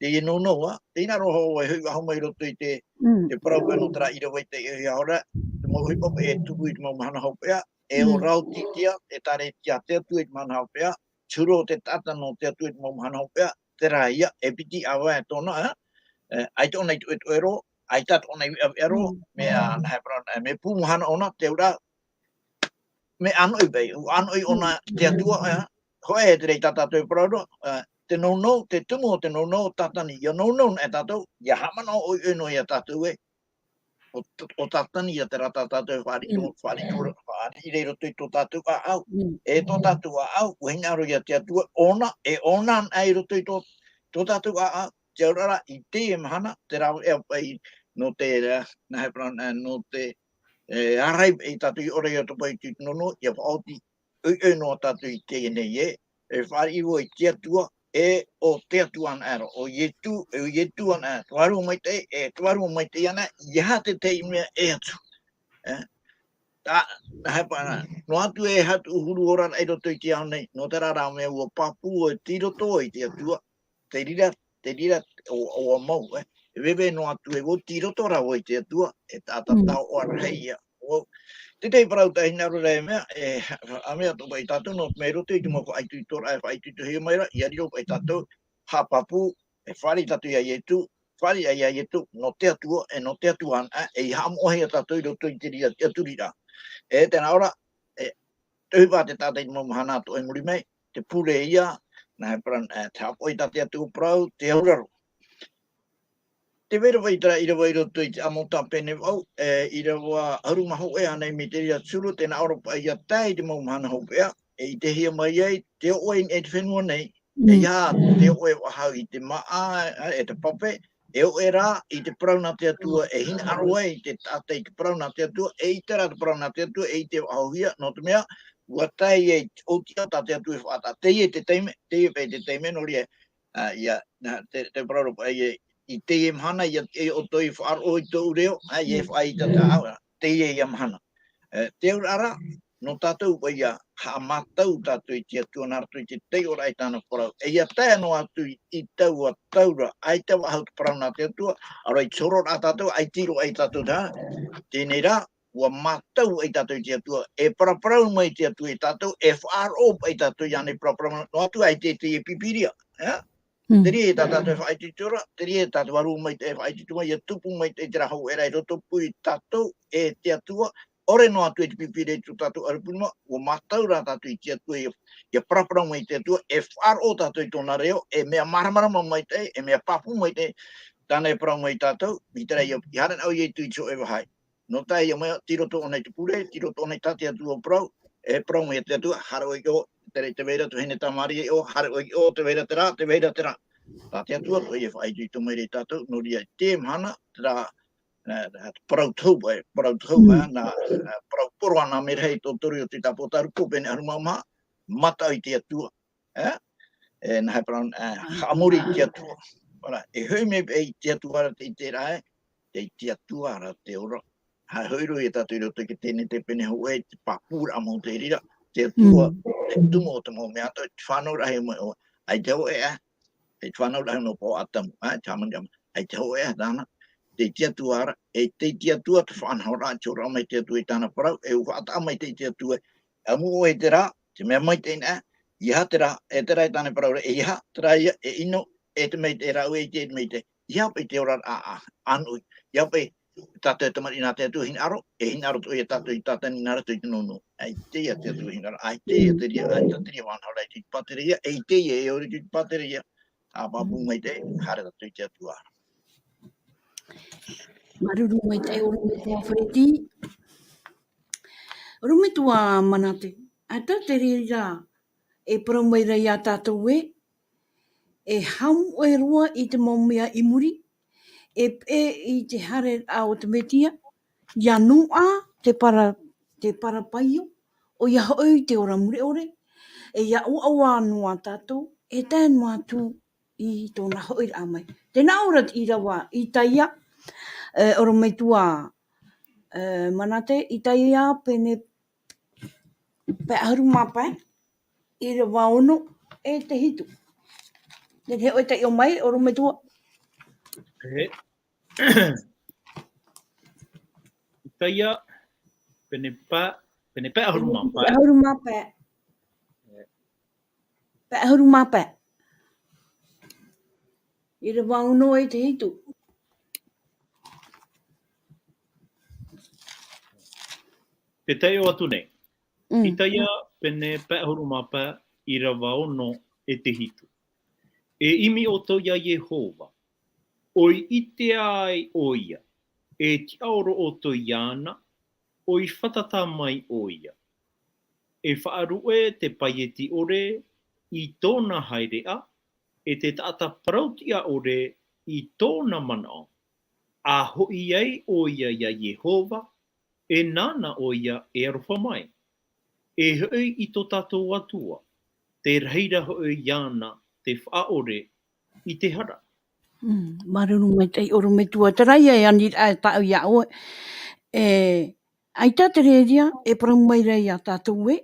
teie nounou, ā, tē hinaʻaro hoʻi ʻoe e hoʻi faʻahou mai i roto i te, Mm. te parau paʻi nō terā ʻīrava i te, e, ʻia ora, te mau ʻohipa paʻi e tupu i te mau mahana hopeʻa, e ʻo Mm. Raotitia, e tāretia te Atua i te mahana hopeʻa, te huru o te taʻata nō te Atua i te mau mahana hopeʻa, terā ia, e piti ʻāvae tōna, ā, e, ʻaita ʻōna i toʻetoʻero, ʻaita ʻōna i veʻaveʻa roa, Mm. mea, nā hea parau na, mea pū mahana ʻōna, te auraʻa, mea ʻānoʻi paʻi, ʻua ʻānoʻi ʻōna Mm. te Atua, ā, hōʻē e te reira tā tātou e parau ra, ā, te nounou, te tumu o te nounou, Tātani, ʻia nounou na e tātou, ʻia haʻamanaʻo ʻoiʻoi noa ia tātou ē, ʻo, ʻo Tātani ia terā tā tātou e fāriʻi, Mm. fāriʻi, fāriʻi ra i roto i tō tātou ʻāʻau. Mm. E tō tātou ʻāʻau, ʻua hinaʻaro ia te Atua, ʻōna, e ʻōna anaʻe i roto i tō, tō tātou ʻāʻau, te auraʻa ra, i teie mahana, te rāveʻa paʻi nō te, nā hea parau na, nō te, e, ārai paʻi tātou i ʻore i roto paʻi i te nounou, ʻia faʻaoti, ʻoiʻoi noa tātou i teie nei ē, e fāriʻi vau i te Atua, e ʻo te Atua anaʻe ra, ʻo Ietu, e ʻo Ietu anaʻe, te Vārua Maitaʻi, e te Vārua Maitaʻi anaʻe, ʻeiaha te tahi mea e atu. E? Tā, nā hea parau na, noa atu e aha tō huru oraraʻa i roto i te ao nei, nō terā rā mea ʻua pāpū ʻoe tei roto i te Atua, te reira, te reira, ʻo, ʻoaʻoa mau, e. E veve noa atu e vau tei roto ra vau i te Atua, e taʻata Mm. taoʻa rahi ia. ʻO, te tahi parau tā hinaʻaro ra e mea, e, ʻa mea atoʻa paʻi tātou, nō te mea i roto i te mau faʻaitoitoraʻa e faʻaitoitohia mai ra, ʻia riro paʻi tātou, haʻapāpū, e fāriʻi tātou iā Ietu, fāriʻi iā Ietu, nō te Atua, e nō te Atua anaʻe, e haʻamoʻahia tātou i roto i te reira tiʻaturiraʻa. E tēnā ora, e, te ʻohipa te tātaʻi mau mahana atoʻa i muri mai, te pure ia, nā he parau, e, te haʻapaʻo i tā te Atua parau, te auraro. Te vai ra vai terā ʻīrava i roto i te Āmota pene vaʻu, e, ʻīrava ʻahuru mā hōʻē ānei mai te reira te huru, tēnā ora paʻi ia tae i te mau mahana hopeʻa, e ʻitehia mai ai, te oʻe i niʻa i te fenua nei, e ia te oʻe faʻahou i te māʻa, e, e te pape, e oʻe rā i te parau nā te Atua, e hinaʻaro ai te taʻata i te parau nā te Atua, e ʻite rā te parau nā te Atua, e ʻite faʻahouhia, nō te mea, ʻua tae ia i te ʻōtiʻa tā te Atua e faʻataʻa. Teie te taime, teie paʻi te taime, nō reira, a, ia, nā, te, te parau ra paʻi ia, i teie mahana, ia, e ʻoutou i faʻaroʻo i tōʻu reo, a, ia e faʻaʻite te, a, teie ia mahana. E, te auraʻa ra, nō tātou paʻi ia, haʻamātau tātou i te Atua nā roto i te taiʻoraʻa i tāna parau. E ia tae noa atu i, i taua tau ra, ʻaita faʻahou te parau nā te Atua, ʻaore i te horoʻa tātou, ʻaita i roaʻa ia tātou tā, teie nei rā, ʻua mātau ai tātou i te Atua, e paraparau mai te Atua ia tātou, e faʻaroʻo paʻi tātou i ānei paraparau, noa atu ʻaita e teie Pīpīria, e? Te reira tā tātou e faʻaitoito ra, te reira tā tātou e faʻaitoito mai, ʻia tupu mai te, te rā hōʻē ra i rotopū ia tātou, e te Atua, ʻore noa atu e te Pīpīria i tō tātou ʻarepuruma, ʻua mātau rā tātou i te Atua, ʻia, ʻia paraparau mai te Atua, e faʻaroʻo tātou i tōna reo, e mea māramarama maitaʻi, e mea pāpū maitaʻi, tāna e parau mai ia tātou, i terā ia, i haere anaʻe ʻo Ietu i te hōʻē vāhi. Nō tae ia mai, tei roto ʻōna i te pure, tei roto ʻōna i tā te Atua parau, e parau mai ia te Atua, haere ʻoe i ʻō, te reira te vai ra tuahine Tamāria i ʻō, haere ʻoe i ʻō, te vai ra terā, te vai ra terā. Tā te Atua, ʻoia e faʻaitoito mai ra ia tātou, nō reira i teie mahana, terā, e, e, parau tohu, e, parau tohu, e, nā, e, parau poro anaʻe mai ra i tō toru o te tāpō Tāruku, pene ʻahuru mā maha, mataʻu i te Atua, e, e, nā he parau, e, haʻamori i te Atua. Ora, e hoʻi mai i te Atua ra te ʻiteraʻa, e, te, te Atua ra te ora. Haere hoʻi roa ia tātou i roto i te Tenete pene hōʻē, te pāpūraʻa mau te reira, te Atua, te tumu o te mau mea atoʻa, te fānauraʻahia mai ʻoe, ʻaita e hōʻē, e, te fānauraʻahia nō Paʻo Atamu, e, te hāmani Atamu, ʻaita e hōʻē tāna, te, te Atua ra, e te, te Atua, te faʻanahoraʻa, te hōroʻa mai te Atua i tāna parau, e ʻua faʻataʻa mai te, te Atua, ʻamu ʻoe i terā, te mea maitaʻi na, ʻeiaha terā, e terā e tāna parau ra, ʻeiaha, terā ia, e ʻino, e te maitaʻi rāʻau, e te, e te maitaʻi. ʻEiaha paʻi te oraraʻa, a, a, ʻānoʻi. ʻEiaha paʻi tātou e tamariʻi nā te Atua hinaʻaro, e hinaʻaro atoʻa ia tātou i tātani nā roto i te nūnū. ʻAita ia te Atua hinaʻaro, ʻaita ia te reira, ʻaita te reira faʻanahoraʻa i te pātereia, ʻaita ia e ʻore i te pātereia. Haʻapāpū maitaʻi, haere tātou i te Atua. Māuruuru maitaʻi ʻorometua Fereti. ʻOrometua Manate, ʻaita te reira e parau mai ra ia tātou ē, e haʻamoʻe roa i te mau mea i muri, e peʻe i te haereraʻa o te Mesia, ʻia noaʻa te para, te parapaio, ʻoia hoʻi te ora mure ʻore, e ʻia ʻoaʻoa noa tātou, e tae noa atu i tōna hoʻiraʻa mai. Tē nā ʻō ra te ʻīrava Itaia, e, ʻorometua, e, Manate, Itaia pene pae ʻahuru mā pae, ʻīrava ono e te hitu. Nē, e taiʻo mai, ʻorometua. E. Itaia, pene pae, pene pae ʻahuru mā pae. ʻAhuru mā pae. E. Pae ʻahuru mā pae. ʻĪrava ono e te hitu. Tē taiʻo atu nei. Mm. Itaia pene pae ʻahuru mā pae, ʻīrava ono e te hitu. E ʻimi ʻoutou iā Iehova, ʻoi ʻitea ai ʻoia, e tiʻaoro ʻoutou iāna, ʻoi fātata mai ʻoia. E faʻaruʻe te paieti ʻore i tōna haereʻa, e te taʻata parau-tiʻa-ʻore i tōna manaʻo. ʻA hoʻi ai ʻoia iā Iehova, e nāna ʻoia e aroha mai. E hoʻi i tō tātou Atua, te rahi ra hoʻi iāna te faʻaʻore i te hara. Mm, māuruuru maitaʻi ʻorometua, terā ia e aniraʻa tāʻu iā ʻoe. E, ʻaita te reira e parau mai ra ia tātou ē,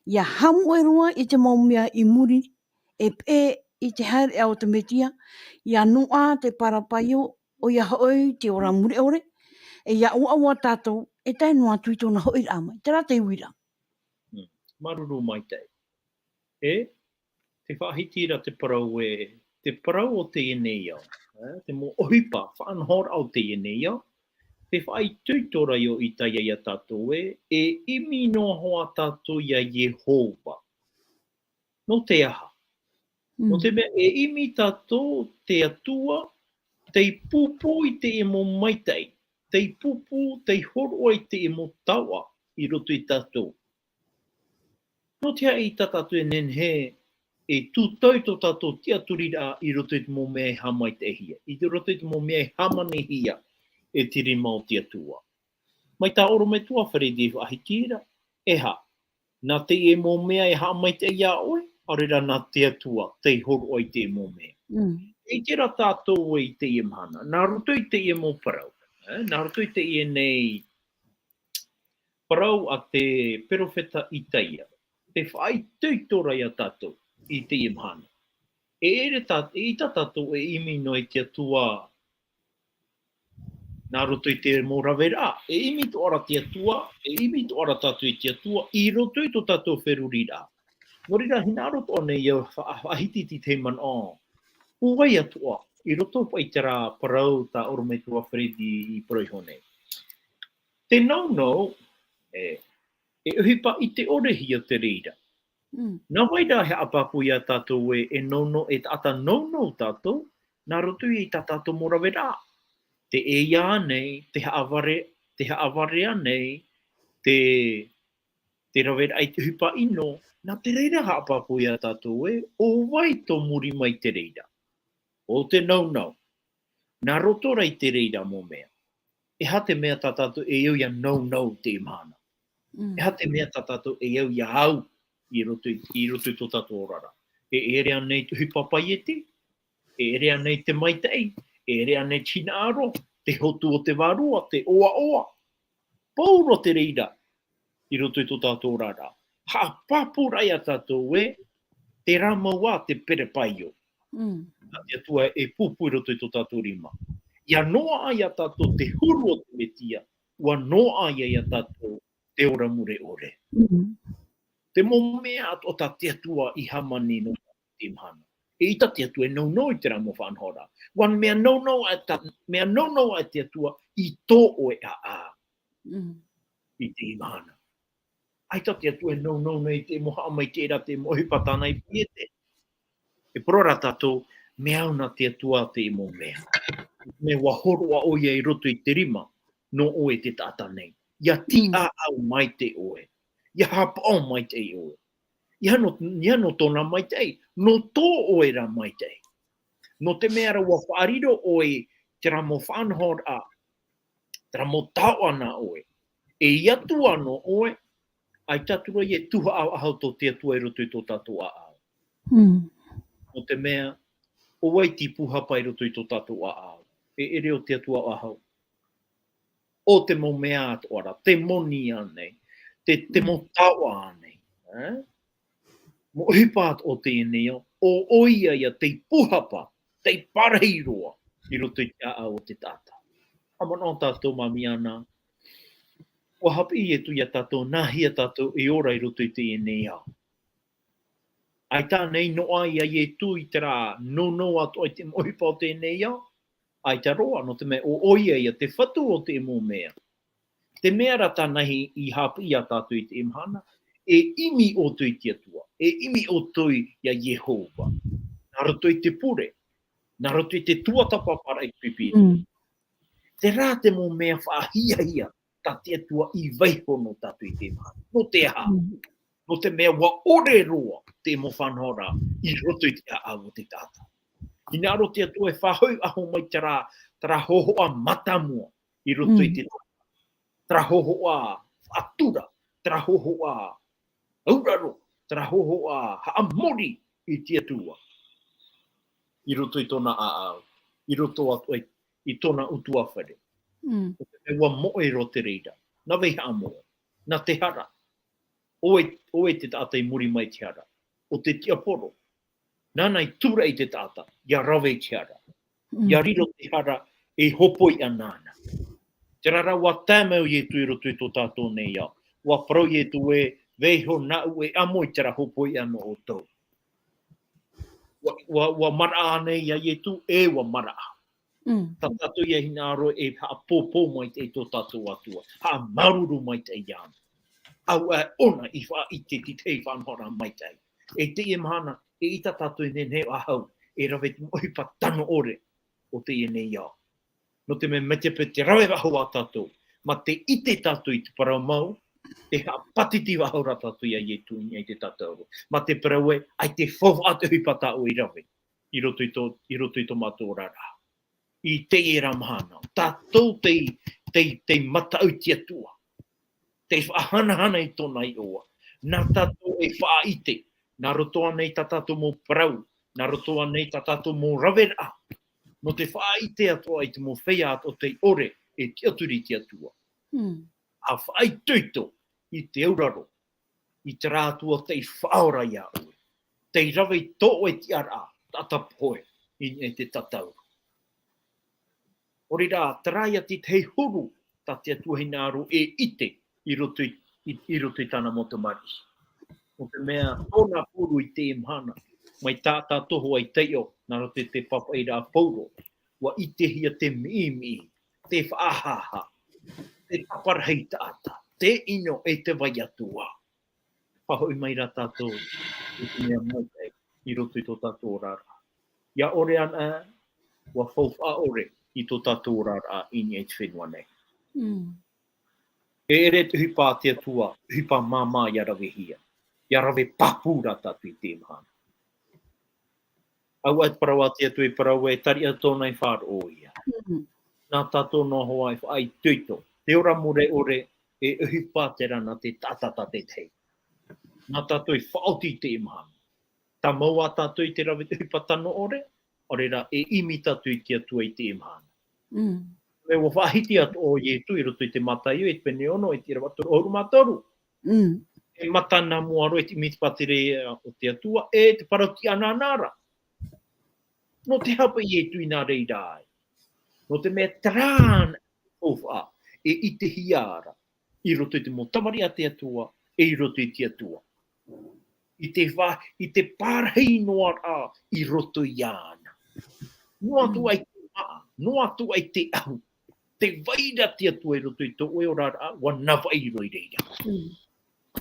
ʻia haʻamoʻe roa i te mau mea i muri, e peʻe i te haereʻa o te Mesia, ʻia noaʻa te parapaio, ʻoia hoʻi te ora mure ʻore, e ʻia ʻoaʻoa tātou, e tae noa atu i tōna hoʻiraʻa mai. Terā te uiraʻa. Mm, māuruuru maitaʻi. E, tē faʻahiti ra te parau ē, te parau o teie nei ao, e, te mau ʻohipa faʻanahoraʻa o teie nei ao, te faʻaitoito ra ʻo Isaia ia tātou ē, e ʻimi noa hoʻi tātou ia Iehova. Nō te aha? Nō te mea e ʻimi tātou te Atua, tei pūpū i te mau maitaʻi, tei pūpū, tei hōroʻa i te mau taoʻa i roto ia tātou. Nō te aha ʻaita tātou e nehenehe e tūtau i tō tātou tiʻaturiraʻa i roto i te mau mea e haʻamaitaʻihia, i roto i te mau mea e hāmanihia e te rima o te Atua. Mai tā ʻorometua Freddy e faʻahiti ra, e aha, nā te mau mea e haʻamaitaʻi ia ʻoe, ʻaore rā nā te Atua tei hōroʻa i te mau mea. Mm. E ʻite ra tātou ē i teie mahana, nā roto i teie mau parau, e, nā roto i teie nei parau a te perofeta Isaia, te faʻaitoito ra ia tātou i teie mahana. E ʻere tā, e ʻita tātou e ʻimi noa i te Atua nā roto i te mau raveraʻa. E ʻimi atoʻa ra te Atua, e ʻimi atoʻa ra tātou i te Atua, i roto i tō tātou feruriraʻa. Nō reira, hinaʻaro atoʻa nei au e fa-, faʻahiti i te manaʻo, ʻo vai atoʻa, i roto paʻi i terā parau tā ʻorometua Freddy i parau iho nei. Te nounou, e, e ʻohipa ʻite ʻore hia te reira. Mm. Nā vai rā e haʻapāpū ia tātou ē, e nounou, e taʻata nounou tātou, nā roto ia i tā tātou mau raveraʻa. Te ʻeiā nei, te haʻavare, te haʻavare ānei, te, te raveraʻa i te ʻohipa ʻino, nā te reira e haʻapāpū ia tātou ē, ʻo vai tō muri mai te reira. ʻO te nounou. Nā roto rā i te reira mau mea. E aha te mea tā tātou e au ia nounou i teie mahana? Mm. E aha te mea tā tātou e au ia au i roto i, i roto i tō tātou oraraʻa? E ʻere ānei te ʻohipa paiete? E ʻere ānei te maitaʻi? E ʻere ānei te hinaʻaro, te hotu o te vārua, te ʻoaʻoa? Pauroa te reira i roto i tō tātou oraraʻa. Haʻapāpūraʻa ia tātou ē, terā mau ā te perepaio. Mm. Nā te Atua e pūpū i roto i tō tātou rima. ʻIa noaʻa ia tātou te huru o te Mesia, ʻua noaʻa ia ia tātou te ora mure ʻore. Mm. Te mau mea atoʻa tā te Atua i hāmani nō teie mahana. E ʻita te Atua e nounou i terā mau faʻanahoraʻa. ʻUa mea nounou ā tā, mea nounou ā te Atua i tō ʻoe ʻāʻau. Mm. I teie mahana. ʻAita te Atua e nounou nei i te mau haʻamaitaʻiraʻa, te mau ʻohipa tāna i paiete. E parau ra tātou, mea au nā te Atua te mau mea. Mea ʻua hōroʻa ʻoia i roto i te rima, nō ʻoe te taʻata nei. ʻIa Mm. tīʻāʻau maitaʻi ʻoe. ʻIa haʻapaʻo maitaʻi ʻoe. ʻIa nō, ʻia nō tōna maitaʻi, nō tō ʻoe rā maitaʻi. Nō te mea rā ʻua faʻariro ʻoe i terā mau faʻanahoraʻa, terā mau taoʻa nā ʻoe. E ʻia tuʻu noa ʻoe, ʻaita atu ra e tuhaʻa faʻahou tō te Atua i roto i tō tātou ʻāʻau. Mm. Nō te mea, ʻo vai te pūhapa i roto i tō tātou ʻāʻau? E ʻere ʻo te Atua faʻahou. ʻO te mau mea atoʻa ra, te moni ānei, te, te mau taoʻa ānei, e? Mau ʻohipa atoʻa o teie nei ao, ʻo, ʻoia ia tei pūhapa, tei pārahi roa i roto i te ʻāʻau o te taʻata. Haʻamanaʻo tātou māmī ana, ʻua haʻapiʻi Ietu ia tātou, nāhea tātou e ora i roto i teie nei ao. ʻAita ānei noaʻa ia Ietu i terā nounou atoʻa i te mau ʻohipa o teie nei ao? ʻAita roa, nō te mea ʻo, ʻoia ia te Fatu o te mau mea. Te mea rā tāna i, i haʻapiʻi ia tātou i teie mahana, e ʻimi ʻoutou i te Atua, e ʻimi ʻoutou ia Iehova. Nā roto i te pure, nā roto i te tuatāpaparaʻa i te pipi. Mm. Terā te mau mea faʻahiahia, tā te Atua i vaiiho nō tātou i teie mahana. Nō te aha? Mm. Nō te mea ʻua ʻore roa te mau faʻanahoraʻa i roto i te ʻāʻau o te taʻata. Hinaʻaro te Atua e faʻahoʻi faʻahou mai terā, terā hōhoʻa mātāmua i roto i Mm. te taʻata. Terā hōhoʻa faʻatura, terā hōhoʻa auraro, terā hōhoʻa haʻamori i te Atua. I roto i tōna ʻāʻau, i roto atu ai i tōna ʻutuāfare. Mm. ʻUa moʻe roa te reira. Nā vai haʻamoʻe? Nā te hara. ʻOe, ʻoe te taʻata i muri mai te hara. ʻO te tiaporo. Nāna i tūraʻi te taʻata, ʻia rave i te hara. Mm. ʻIa riro te hara e hōpoi ana. Terā rā ʻua tae mai ʻo Ietu i roto i tō tātou nei ao. ʻUa parau Ietu ē, vaiiho nāʻu e ʻamo i terā hōpoiʻa nō ʻoutou. ua, ua, ua maraʻa nei ia Ietu, e ua maraʻa. Mm. Tā tātou ia hinaʻaro e haʻapōpō maitaʻi tō tātou Atua, haʻamāuruuru maitaʻi iāna. Auaʻe ʻōna i faʻaʻite i te faʻanahoraʻa maitaʻi. E teie mahana, eʻita tātou e nehenehe faʻahou, e rave te mau ʻohipa tano ʻore o teie nei ao. Nō te mea, mai te peu tē rave faʻahou ā tātou, mā te ʻite tātou i te parau mau, e haʻapātiti faʻahou rā tātou ia Ietu i niʻa i te tatauro. Mā te parau ē, ʻaita e faufaʻa te ʻohipa tā ʻoe i rave, i roto i tō, i roto i tō mātou oraraʻa. I teie ra mahana, tātou tei, tei, tei mataʻu i te Atua. Tei faʻahanahana i tōna iʻoa. Nā tātou e faʻaʻite, nā roto ānei tā tātou mau parau, nā roto ānei tā tātou mau raveraʻa. Nō te faʻaʻite atoʻa i te mau feiā atoʻa tei ʻore e tiʻaturi i te Atua. Mm. ʻA faʻaitoito i te auraro, i terā Atua tei faʻaora iā ʻoe. Tei rave i tō ʻoe tiʻaraʻa, taʻata pohe, i niʻa i te tatauro. ʻO reira, terā ia te tahi huru, tā te Atua hinaʻaro e ʻite i roto i, i, i roto i tāna mau tamariʻi. Nō te mea, tōna huru i teie mahana, mai tā tātou hoʻi taiʻo, nā roto i te pāpaʻiraʻa a Pauro, ua ʻitehia te miʻimiʻi, te faʻahaʻahaʻa, te taparahi taʻata, te ʻino e te vai atu ā. Faʻahoʻi mai rā tātou i te mea maitaʻi i roto i tō tātou oraraʻa. ʻIa ʻore anaʻe, ua faufaʻa ʻore i tō tātou oraraʻa i niʻa i te fenua nei. Mm. E ʻere te ʻohipa a te Atua, ʻohipa māmā ʻia ravehia. ʻIa rave pāpū rā tātou i teie mahana. Auaʻe te parau a te Atua e parau ē, tariʻa tōna e faʻaroʻo ia. Mm. Nā tātou noa hoʻi e faʻaitoito. Te ora mure ʻore, e ʻohipa terā nā te taʻata tātaʻitahi. Nā tātou e faʻaoti i teie mahana. Tāmau ā tātou i te rave te ʻohipa tano ʻore, ʻo reira e ʻimi tātou i te Atua i teie mahana. Mm. E ua faʻahiti atoʻa ʻo Ietu i roto i te Mataio, i te pene ono, i te ʻīrava toru ʻahuru mā toru. Mm. E mata nā mua roa i te ʻimi i te pātireia o te Atua, e te parau tiʻa nāna ra. Nō te aha paʻi Ietu i nā reira ai? Nō te mea terā anaʻe faufaʻa, e ʻitehia ra, i roto i te mau tamariʻi a te Atua, e i roto i te Atua. I te fa-, i te parahi noa ra i roto iāna. Noa atu Mm. ai te maʻa, noa atu ai te ʻahu. Tē vai ra te Atua i roto i tō ʻoe oraraʻa, ʻua navaʻi roa i reira. Mm.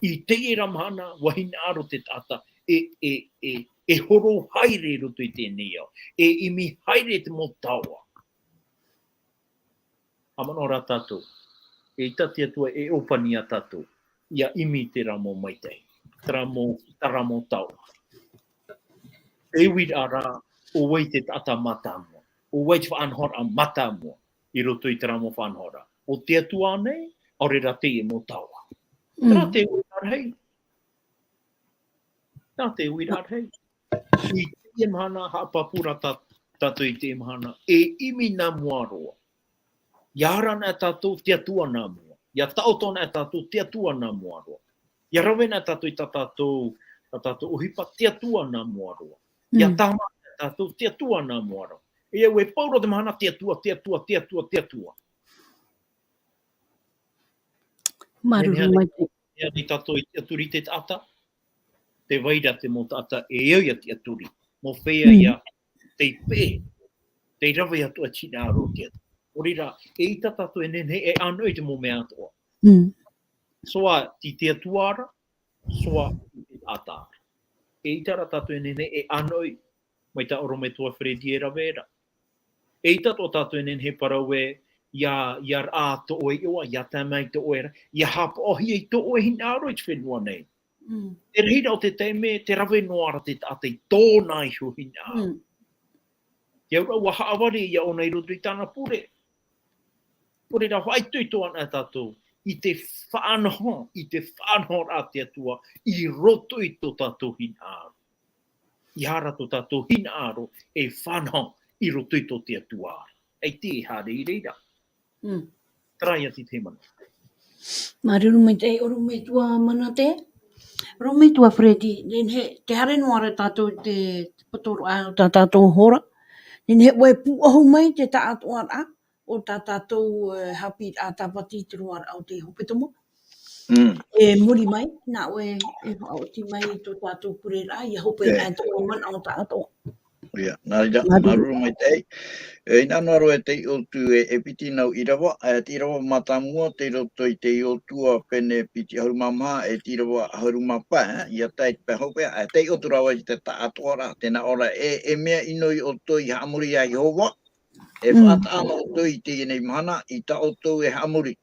I teie ra mahana, ʻua hinaʻaro te taʻata, e, e, e, e horo haere i roto i teie nei ao. E ʻimi haere te mau taoʻa. ʻA manaʻo rā tātou, eʻita te Atua e ʻōpani ia tātou, ʻia ʻimi i terā mau maitaʻi, terā mau, terā mau taoʻa. E uiraʻa rā, ʻo vai te taʻata mātāmua, ʻo vai te faʻanahoraʻa mātāmua, i roto i terā mau faʻanahoraʻa. ʻO te Atua ānei, ʻaore rā teie mau taoʻa. Mm. Terā te uiraʻa rahi. Terā te uiraʻa rahi. I teie mahana, haʻapāpū rā tā-, tātou i teie mahana, e ʻimi nā mua roa. ʻIa ara anaʻe tātou te Atua nā mua. ʻIa taʻoto anaʻe tātou te Atua nā mua roa. ʻIa rave anaʻe tātou i tā tātou, tā tātou ʻohipa te Atua nā mua roa. ʻIa Mm. tāmā anaʻe tātou te Atua nā mua roa. E au e pau roa te mahana te Atua, te Atua, te Atua, te Atua. Māuruuru Nehenehe mai te Ia nei tātou i tiʻaturi te taʻata, tē vai ra te mau taʻata e au ia tiʻaturi. Mau feiā Mm. ia, tei peʻe, tei rave atu ā te hinaʻaro o te Atua. ʻO reira, eʻita tātou e nehenehe e ʻānoʻi i te mau mea atoʻa. Mm. Soa i te Atua ra, soa i te taʻata ra. Eʻita rā tātou e nehenehe e ʻānoʻi, mai tā ʻorometua Freddy e rave ra. Eʻita tō tātou e nehenehe e parau ē, ʻia, ʻia raʻa tō ʻoe iʻoa, ʻia tae mai tō ʻoe ra, ʻia haʻapaʻohia i tō ʻoe hinaʻaro i te fenua nei. Mm. Te reira o te taime, tē rave noa ra te taʻata i tōna iho hinaʻaro. Mm. Te auraʻa ʻua haʻavare ia ʻōna i roto i tāna pure. ʻO reira, faʻaitoito anaʻe tātou i te faʻanaho, i te faʻanahoraʻa a te Atua i roto i tō tātou hinaʻaro. ʻIa ara tō tātou hinaʻaro e faʻanaho i roto i tō te Atua. ʻAita e haere i reira. Mm. Terā ia te tahi mana. Māuruuru maitaʻi ʻorometua Manate. ʻOrometua Freddy, nehenehe, tē haere noa ra tātou i te potoroʻa o tā tātou hora. Nehenehe ʻoe e pūʻohu mai te taʻatoʻaraʻa o tā tātou, e, haʻapiʻiraʻa tāpati i te roaraʻa o te hepetoma. Mm. E muri mai, nā ʻoe e faʻaoti mai i tō tātou pureraʻa, ʻia hope ʻē. Ā e tō manaʻo tāʻatoʻa. ʻOia, nā reira, māuruuru. Māuruuru maitaʻi. E, hinaʻaro roa e te ʻīʻotu e, e piti nau ʻīrava, e te ʻīrava mātāmua, tei roto i te ʻīʻotu a pene piti ʻahuru mā maha, e te ʻīrava ʻahuru mā pae, ʻia tae i te pae hopeʻa, e te ʻīʻotu rāua i te taʻatoʻaraʻa, tē nā ʻō ra, e, e mea ʻino ʻoutou i haʻamori iā Iehova, e Mm. faʻataʻa ʻoutou i teie nei mahana, i tā ʻoutou e haʻamori.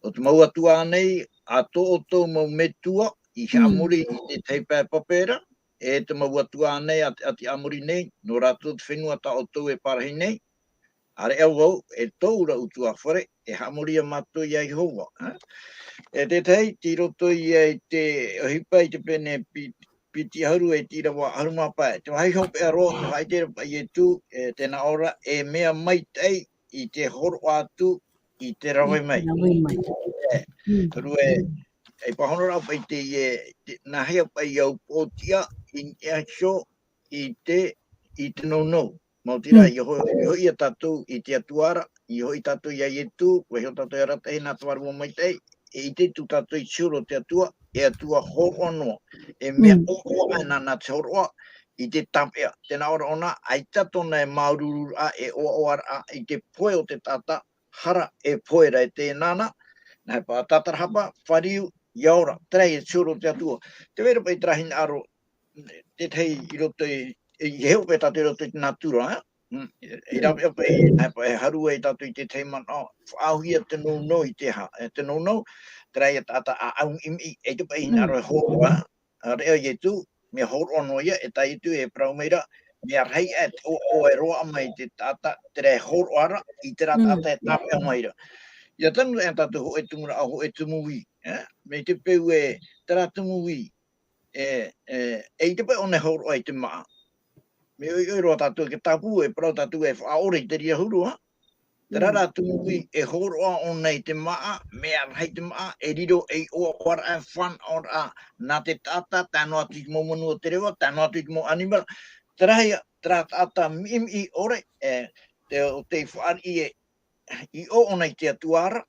ʻO te mau atua nei, a tō ʻoutou mau metua, i Mm. haʻamori i te tahi pae pape ra, e te mau atua nei, a te, a te ʻĀmori nei, nō rātou te fenua tā ʻoutou e parahi nei, ʻāreʻa vau, e tōʻu ra ʻutuāfare, e haʻamori ia mātou iā Iehova, ā? E te tahi, tei roto ia i te ʻohipa i te pene pi-, piti ʻahuru e te ʻīrava ʻahuru mā pae. Te vāhi hopeʻa roa, te vāhi te repa Ietu, e, tē nā ʻō ra, e mea maitaʻi i te hōroʻa atu, i te rave mai. I te rave mai. E, Mm. rue, e pāhono rā paʻi te, e, te, nā hea paʻi au pōtia, i niʻa iho, i te, i te nounou. Mau tira, Mm. i ho-, i hoʻi ia tātou i te Atua ra, i hoʻi tātou iā Ietu, ʻua hiʻo tātou e arataʻi nā te Vārua Maitaʻi, e ʻite atu tātou i te huru o te Atua, e Atua hōroʻa noa. E mea Mm. ʻoaʻoa ʻē nā, nā te hōroʻa, i te tāpeʻa. Tē nā ʻō ra ʻōna, ʻaita tōna e māuruururaʻa, e ʻoaʻoaraʻa, i te pohe o te taʻata, hara e pohe ra e tēnā na, nā he pā tātarahapa, fāriu, ʻia ora, terā ia te huru o te Atua. Tē vai ra paʻi terā hinaʻaro, te tahi i roto i, i he hope tātou i roto i te natura, ā? Mm, e, e rave paʻi, nā he pā e haru ai tātou i te tahi manaʻo, faʻaauhia te nounou i te aha, e, te nounou, terā ia taʻata ʻāʻau miʻimiʻi, ʻaita paʻi Mm. hinaʻaro e hōroʻa, ā, ʻāreʻa Ietu, mea hōroʻa noa ia, e tā Ietu e parau mai ra, mea rahi aʻe te ʻoaʻoa e roaʻa mai i te taʻata, terā e hōroʻa ra, i terā Mm. taʻata e tāpeʻa mai ra. ʻIa tanu ē tātou hōʻē tumu rāʻau, hōʻē tumu uī, ā? Mai te peu ē, terā tumu uī, e, e, e ʻaita paʻi ʻōna e hōroʻa i te māʻa. Mea ʻoiʻoi roa tātou e tāpū, e parau tātou e faʻaʻore i te reira huru, ā? Terā Mm. rā tumu uī e hōroʻa ʻōna i te māʻa, mea rahi te māʻa, e riro ei ʻoaʻoaraʻa, e fānaʻoraʻa, nā te taʻata, tae noa atu i te mau manu o te reva, tae noa atu i te mau ʻanimara. Terā ia, terā taʻata miʻimiʻi ʻore, e, te, ʻo tei fāriʻi e, i ʻō ʻōna i te Atua ra,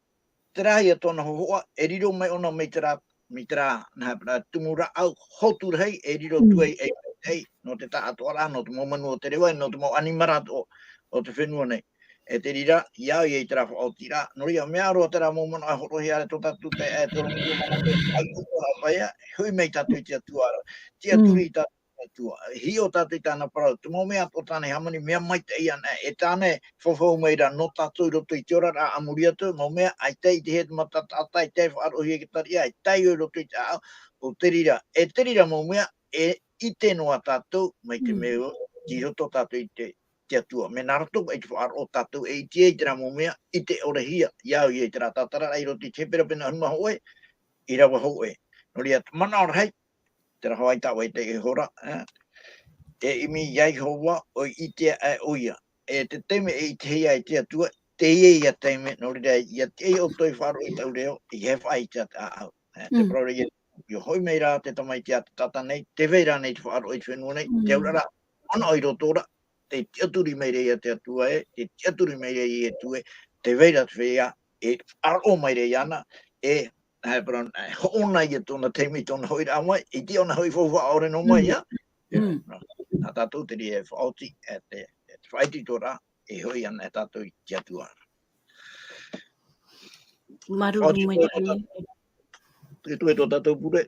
terā ia tōna hōhoʻa, e riro mai ʻōna mai terā, mai terā, nā, nā tumu rāʻau, hotu rahi, e riro Mm. atu ai, e, e, nō te taʻatoʻaraʻa, nō te mau manu o te reva, nō te mau ʻanimara o, o te fenua nei. E te reira, ʻia au ia i terā faʻaotiraʻa, nō reira, mea roa terā mau manaʻo e hōroʻahia ra tō tātou te, e, tō rātou mau manaʻo, ʻaita paʻi ia, hoʻi mai tātou i te Atua ra, tiʻaturi Mm. i tātou Atua. Hiʻo tātou i tāna parau. Te mau mea o tāna e hāmani, mea maitaʻi ana, e tāna e faufau mai ra nō tātou i roto i te oraraʻa a muri atu, mau mea, ʻaita i te hea te mata taʻata, ʻaita e faʻaroʻohia i te tariʻa, ʻaita i roto i te ʻāʻau, ʻo te reira. E te reira mau mea, e ʻite noa tātou, mai te Mm. mea, i roto tātou i te, te Atua. Mea nā roto i te faʻaroʻo tātou, e ʻite ai terā mau mea, ʻite ʻorehia, ʻia au ia i terā tātararaʻa i roto i te Hepera pene ʻahuru mā hōʻē, ʻīrava hōʻē. Nō reira, te manaʻo rahi, terā hoʻi tā ʻoe i teie hora, ā? E ʻimi iā Iehova, ʻoi ʻite aʻe ʻoia. E te taime e ʻitehia ai te Atua, teie ia taime, nō reira, ʻia tiʻa ʻoutou e faʻaroʻo i tāʻu reo, ʻeiaha e faʻaʻite te ʻāʻau. Ā, te Mm. parau ra ia, ʻia hoʻi mai rā te tamaiti a te taʻata nei, tē vai ra ānei te faʻaroʻo i te fenua nei, Mm. te auraʻa ra, manaʻo i roto ra, tē tiʻaturi mai ra ia te Atua ē, tē tiʻaturi mai ra ia Ietu ē, tē vai ra te feiā, e faʻaroʻo mai ra iāna, e, e, parau, e hoʻona ia tōna taime i tōna hoʻiraʻa mai, i te ʻōna hoʻi faufaʻa ʻore noa mai, Mm. ā? Mm. Nā tātou te reira e faʻaoti, e te, e te faʻaitoitoraʻa, e hoʻi ana e tātou i te Atua. Māuruuru Faʻaoti mai atoʻa tātou. Te toe tō tātou pure.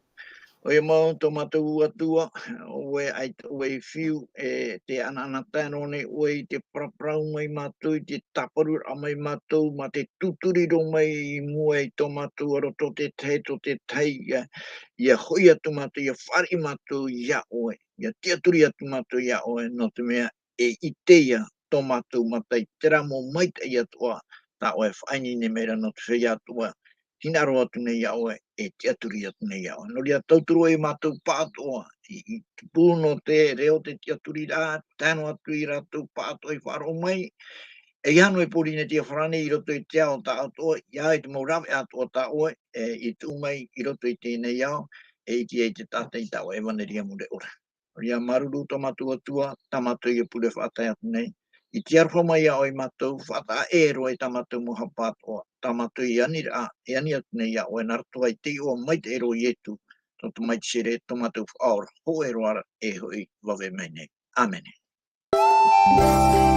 ʻOia mau tō mātou Atua, ʻoe ʻaita ʻoe i fiu, e te ʻanaʻanatae noa nei ʻoe i te paraparau mai mātou, i te tāparuraʻa mai mātou, mā te tūturi roa mai i mua i tō mātou aro tō te tahi, tō te tahi, ʻia, ʻia hoʻi atu mātou, ʻia fāriʻi mātou iā ʻoe, ʻia tiʻaturi atu mātou iā ʻoe, nō te mea, e ʻite ia tō mātou mata i terā mau maitaʻi atoʻa, tā ʻoe e faʻaineine mai ra nō te feiā atoʻa, hinaʻaro atu nei iā ʻoe, e tiʻaturi atu nei iā ʻoe. Nō reira, tauturu ai mātou pāʻatoʻa, i, i te pū nō te reo te tiʻaturiraʻa, tae noa atu i rātou pāʻatoʻa i faʻaroʻo mai, e ʻeiaha noa e Pōrīnetia farāni i roto i te ao tāʻatoʻa, ʻia au i te mau rāveʻa atoʻa tā ʻoe, e, i tuʻu mai i roto i teie nei ao, e ʻite ai te taʻata i tā ʻoe ʻevaneria mure ʻore. Nō reira, māuruuru tō mātou Atua, tā mātou ia pure faʻatae atu nei, I te aroha mai iā ʻoe mātou, faʻataʻa ʻē roa i tā mātou mau hapa atoʻa, tā mātou i aniraʻa, e ani atu nei iā ʻoe nā roto i te iʻoa maitaʻi roa o Ietu, tō Tamaiti Sere, tō mātou Faʻaora, hōʻē roa e hoʻi vave mai nei. ʻĀmene.